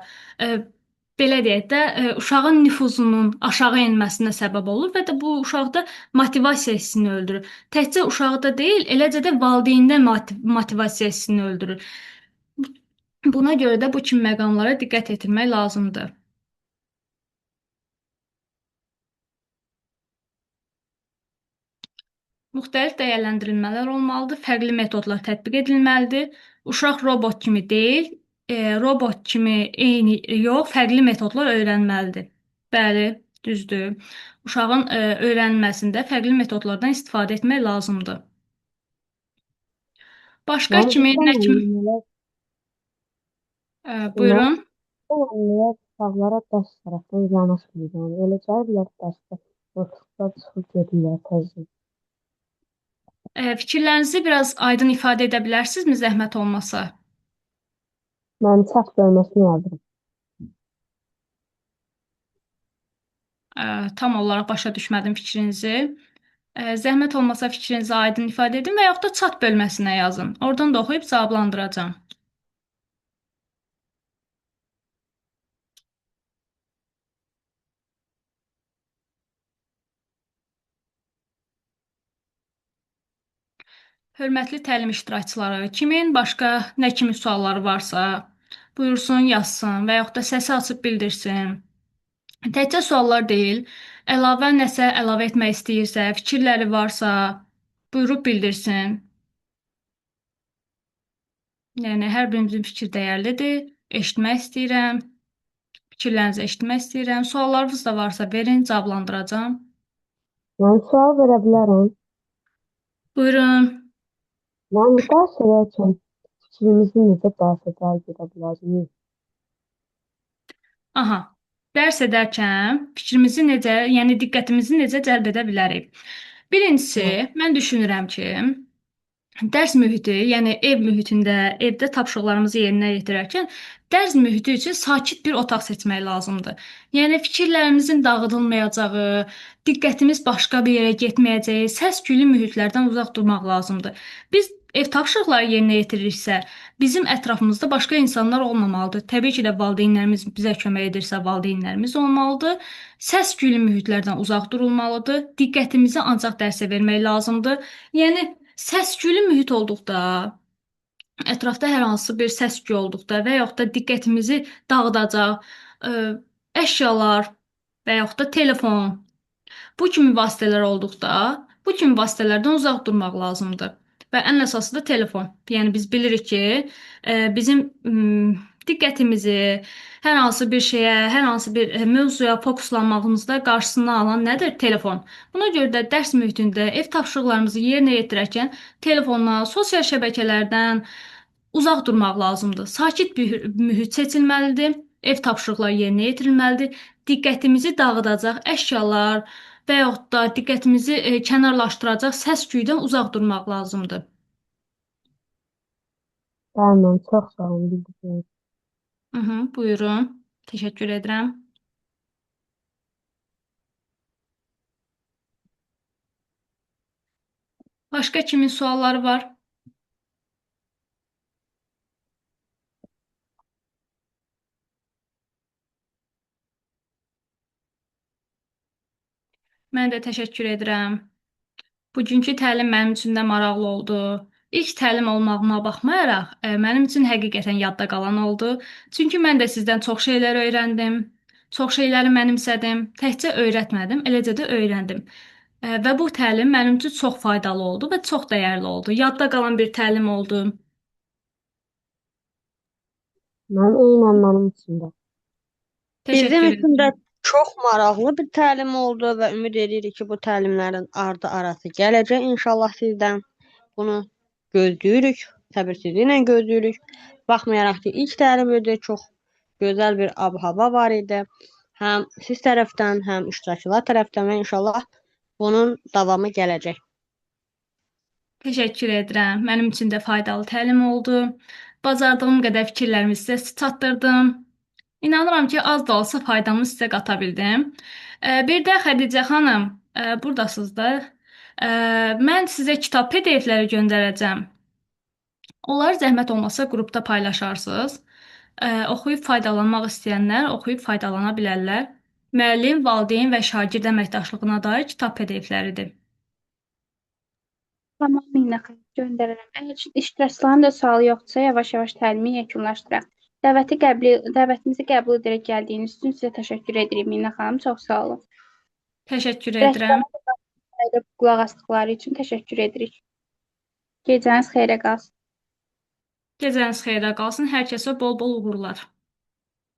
belə deyək də, uşağın nüfuzunun aşağı enməsinə səbəb olur və də bu uşaqda motivasiya hissini öldürür. Təkcə uşaqda deyil, eləcə də valideyndə motivasiya hissini öldürür. Buna görə də bu kimi məqamlara diqqət yetirmək lazımdır. Müxtəlif dəyərləndirilmələr olmalıdır, fərqli metodlar tətbiq edilməlidir. Uşaq robot kimi deyil, robot kimi eyni yox, fərqli metodlar öyrənməlidir. Bəli, düzdür. Uşağın öyrənməsində fərqli metodlardan istifadə etmək lazımdır. Başqa Yəni kimi, bizdə nə kimi? müəllimlər, Buyurun. Müəllimlər uşaqlara dərs tərəfdən yanaşmır. Yəni elə gəlirlər dərsdə oturublar, çıxıb gedirlər təzədən. Fikirlərinizi biraz aydın ifadə edə bilərsinizmi, zəhmət olmasa? Mən chat bölməsinə yazıram. Tam olaraq başa düşmədim fikrinizi. Zəhmət olmasa fikrinizi aydın ifadə edin və yaxud da chat bölməsinə yazın. Oradan da oxuyub cavablandıracağam. Hörmətli təlim iştirakçıları, kimin başqa nə kimi sualları varsa, buyursun, yazsın və yaxud da səsi açıb bildirsin. Təkcə suallar deyil, əlavə nəsə əlavə etmək istəyirsə, fikirləri varsa, buyurub bildirsin. Yəni hər birimizin fikri dəyərlidir. Eşitmək istəyirəm. Fikirlərinizi eşitmək istəyirəm. Suallarınız da varsa verin, cavablandıracağam. Mən sual verə bilərəm. Buyurun. Mən dərs edərkən fikrimizi necə dərsə cəlb edə bilərik? Aha. Dərs edərkən fikrimizi necə, yəni diqqətimizi necə cəlb edə bilərik? Birincisi, mən düşünürəm ki, dərs mühiti, yəni ev mühitində, evdə tapşırıqlarımızı yerinə yetirərkən dərs mühiti üçün sakit bir otaq seçmək lazımdır. Yəni fikirlərimizin dağıdılmayacağı, diqqətimiz başqa bir yerə getməyəcəyi, səs-küylü mühitlərdən uzaq durmaq lazımdır. Biz ev tapşırıqları yerinə yetiririksə, bizim ətrafımızda başqa insanlar olmamalıdır. Təbii ki də valideynlərimiz bizə kömək edirsə, valideynlərimiz olmalıdır. Səs-küylü mühitlərdən uzaq durulmalıdır. Diqqətimizi ancaq dərsə vermək lazımdır. Yəni səs-küylü mühit olduqda, ətrafda hər hansı bir səs-küy olduqda və yaxud da diqqətimizi dağıdacaq əşyalar və yaxud da telefon, bu kimi vasitələr olduqda, bu kimi vasitələrdən uzaq durmaq lazımdır. Və ən əsası da telefon. Yəni biz bilirik ki, bizim diqqətimizi hər hansı bir şeyə, hər hansı bir mövzuya fokuslanmağımızda qarşısını alan nədir? Telefon. Buna görə də dərs mühitində ev tapşırıqlarımızı yerinə yetirərkən telefondan, sosial şəbəkələrdən uzaq durmaq lazımdır. Sakit bir mühit seçilməlidir. Ev tapşırıqları yerinə yetirilməlidir. Diqqətimizi dağıdacaq əşyalar, və yaxud da diqqətimizi kənarlaşdıracaq səs-küydən uzaq durmaq lazımdır. Bəli, müəllim, çox sağ olun bildiyiniz. Buyurun. Təşəkkür edirəm. Başqa kimin sualları var? Mən də təşəkkür edirəm. Bugünkü təlim mənim üçün də maraqlı oldu. İlk təlim olmağıma baxmayaraq, mənim üçün həqiqətən yadda qalan oldu. Çünki mən də sizdən çox şeylər öyrəndim. Çox şeyləri mənimsədim. Təkcə öyrətmədim, eləcə də öyrəndim. Və bu təlim mənim üçün çox faydalı oldu və çox dəyərli oldu. Yadda qalan bir təlim oldu. Mən eynən mənim üçün də. Bizim Təşəkkür üçün də edirəm. çox maraqlı bir təlim oldu və ümid edirik ki, bu təlimlərin ardı arası gələcək inşallah sizdən. Bunu gözləyirik, səbirsizliklə gözləyirik. Baxmayaraq ki, ilk təlim idi, çox gözəl bir ab-hava var idi. Həm siz tərəfdən, həm iştirakçılar tərəfdən və inşallah bunun davamı gələcək. Təşəkkür edirəm. Mənim üçün də faydalı təlim oldu. Bacardığım qədər fikirlərimi sizə çatdırdım. İnanıram ki, az da olsa faydamı sizə qata bildim. Bir də Xədicə xanım, buradasınız da. Mən sizə kitab PDF-ləri göndərəcəm. Onları zəhmət olmasa qrupda paylaşarsınız. Oxuyub faydalanmaq istəyənlər oxuyub faydalana bilərlər. Müəllim, valideyn və şagird əməkdaşlığına dair kitab PDF-ləridir. Tamam Minə xanım, göndərərəm. Əgər iştirakçıların da sualı yoxdursa, yavaş-yavaş təlimi yekunlaşdıraq. Dəvətimizi qəbul edərək gəldiyiniz üçün sizə təşəkkür edirik Minə xanım. Çox sağ olun. Təşəkkür edirəm. Rəhbərə qulaq asdıqları üçün təşəkkür edirik. Gecəniz xeyrə qalsın. Gecəniz xeyrə qalsın. Hər kəsə bol-bol uğurlar.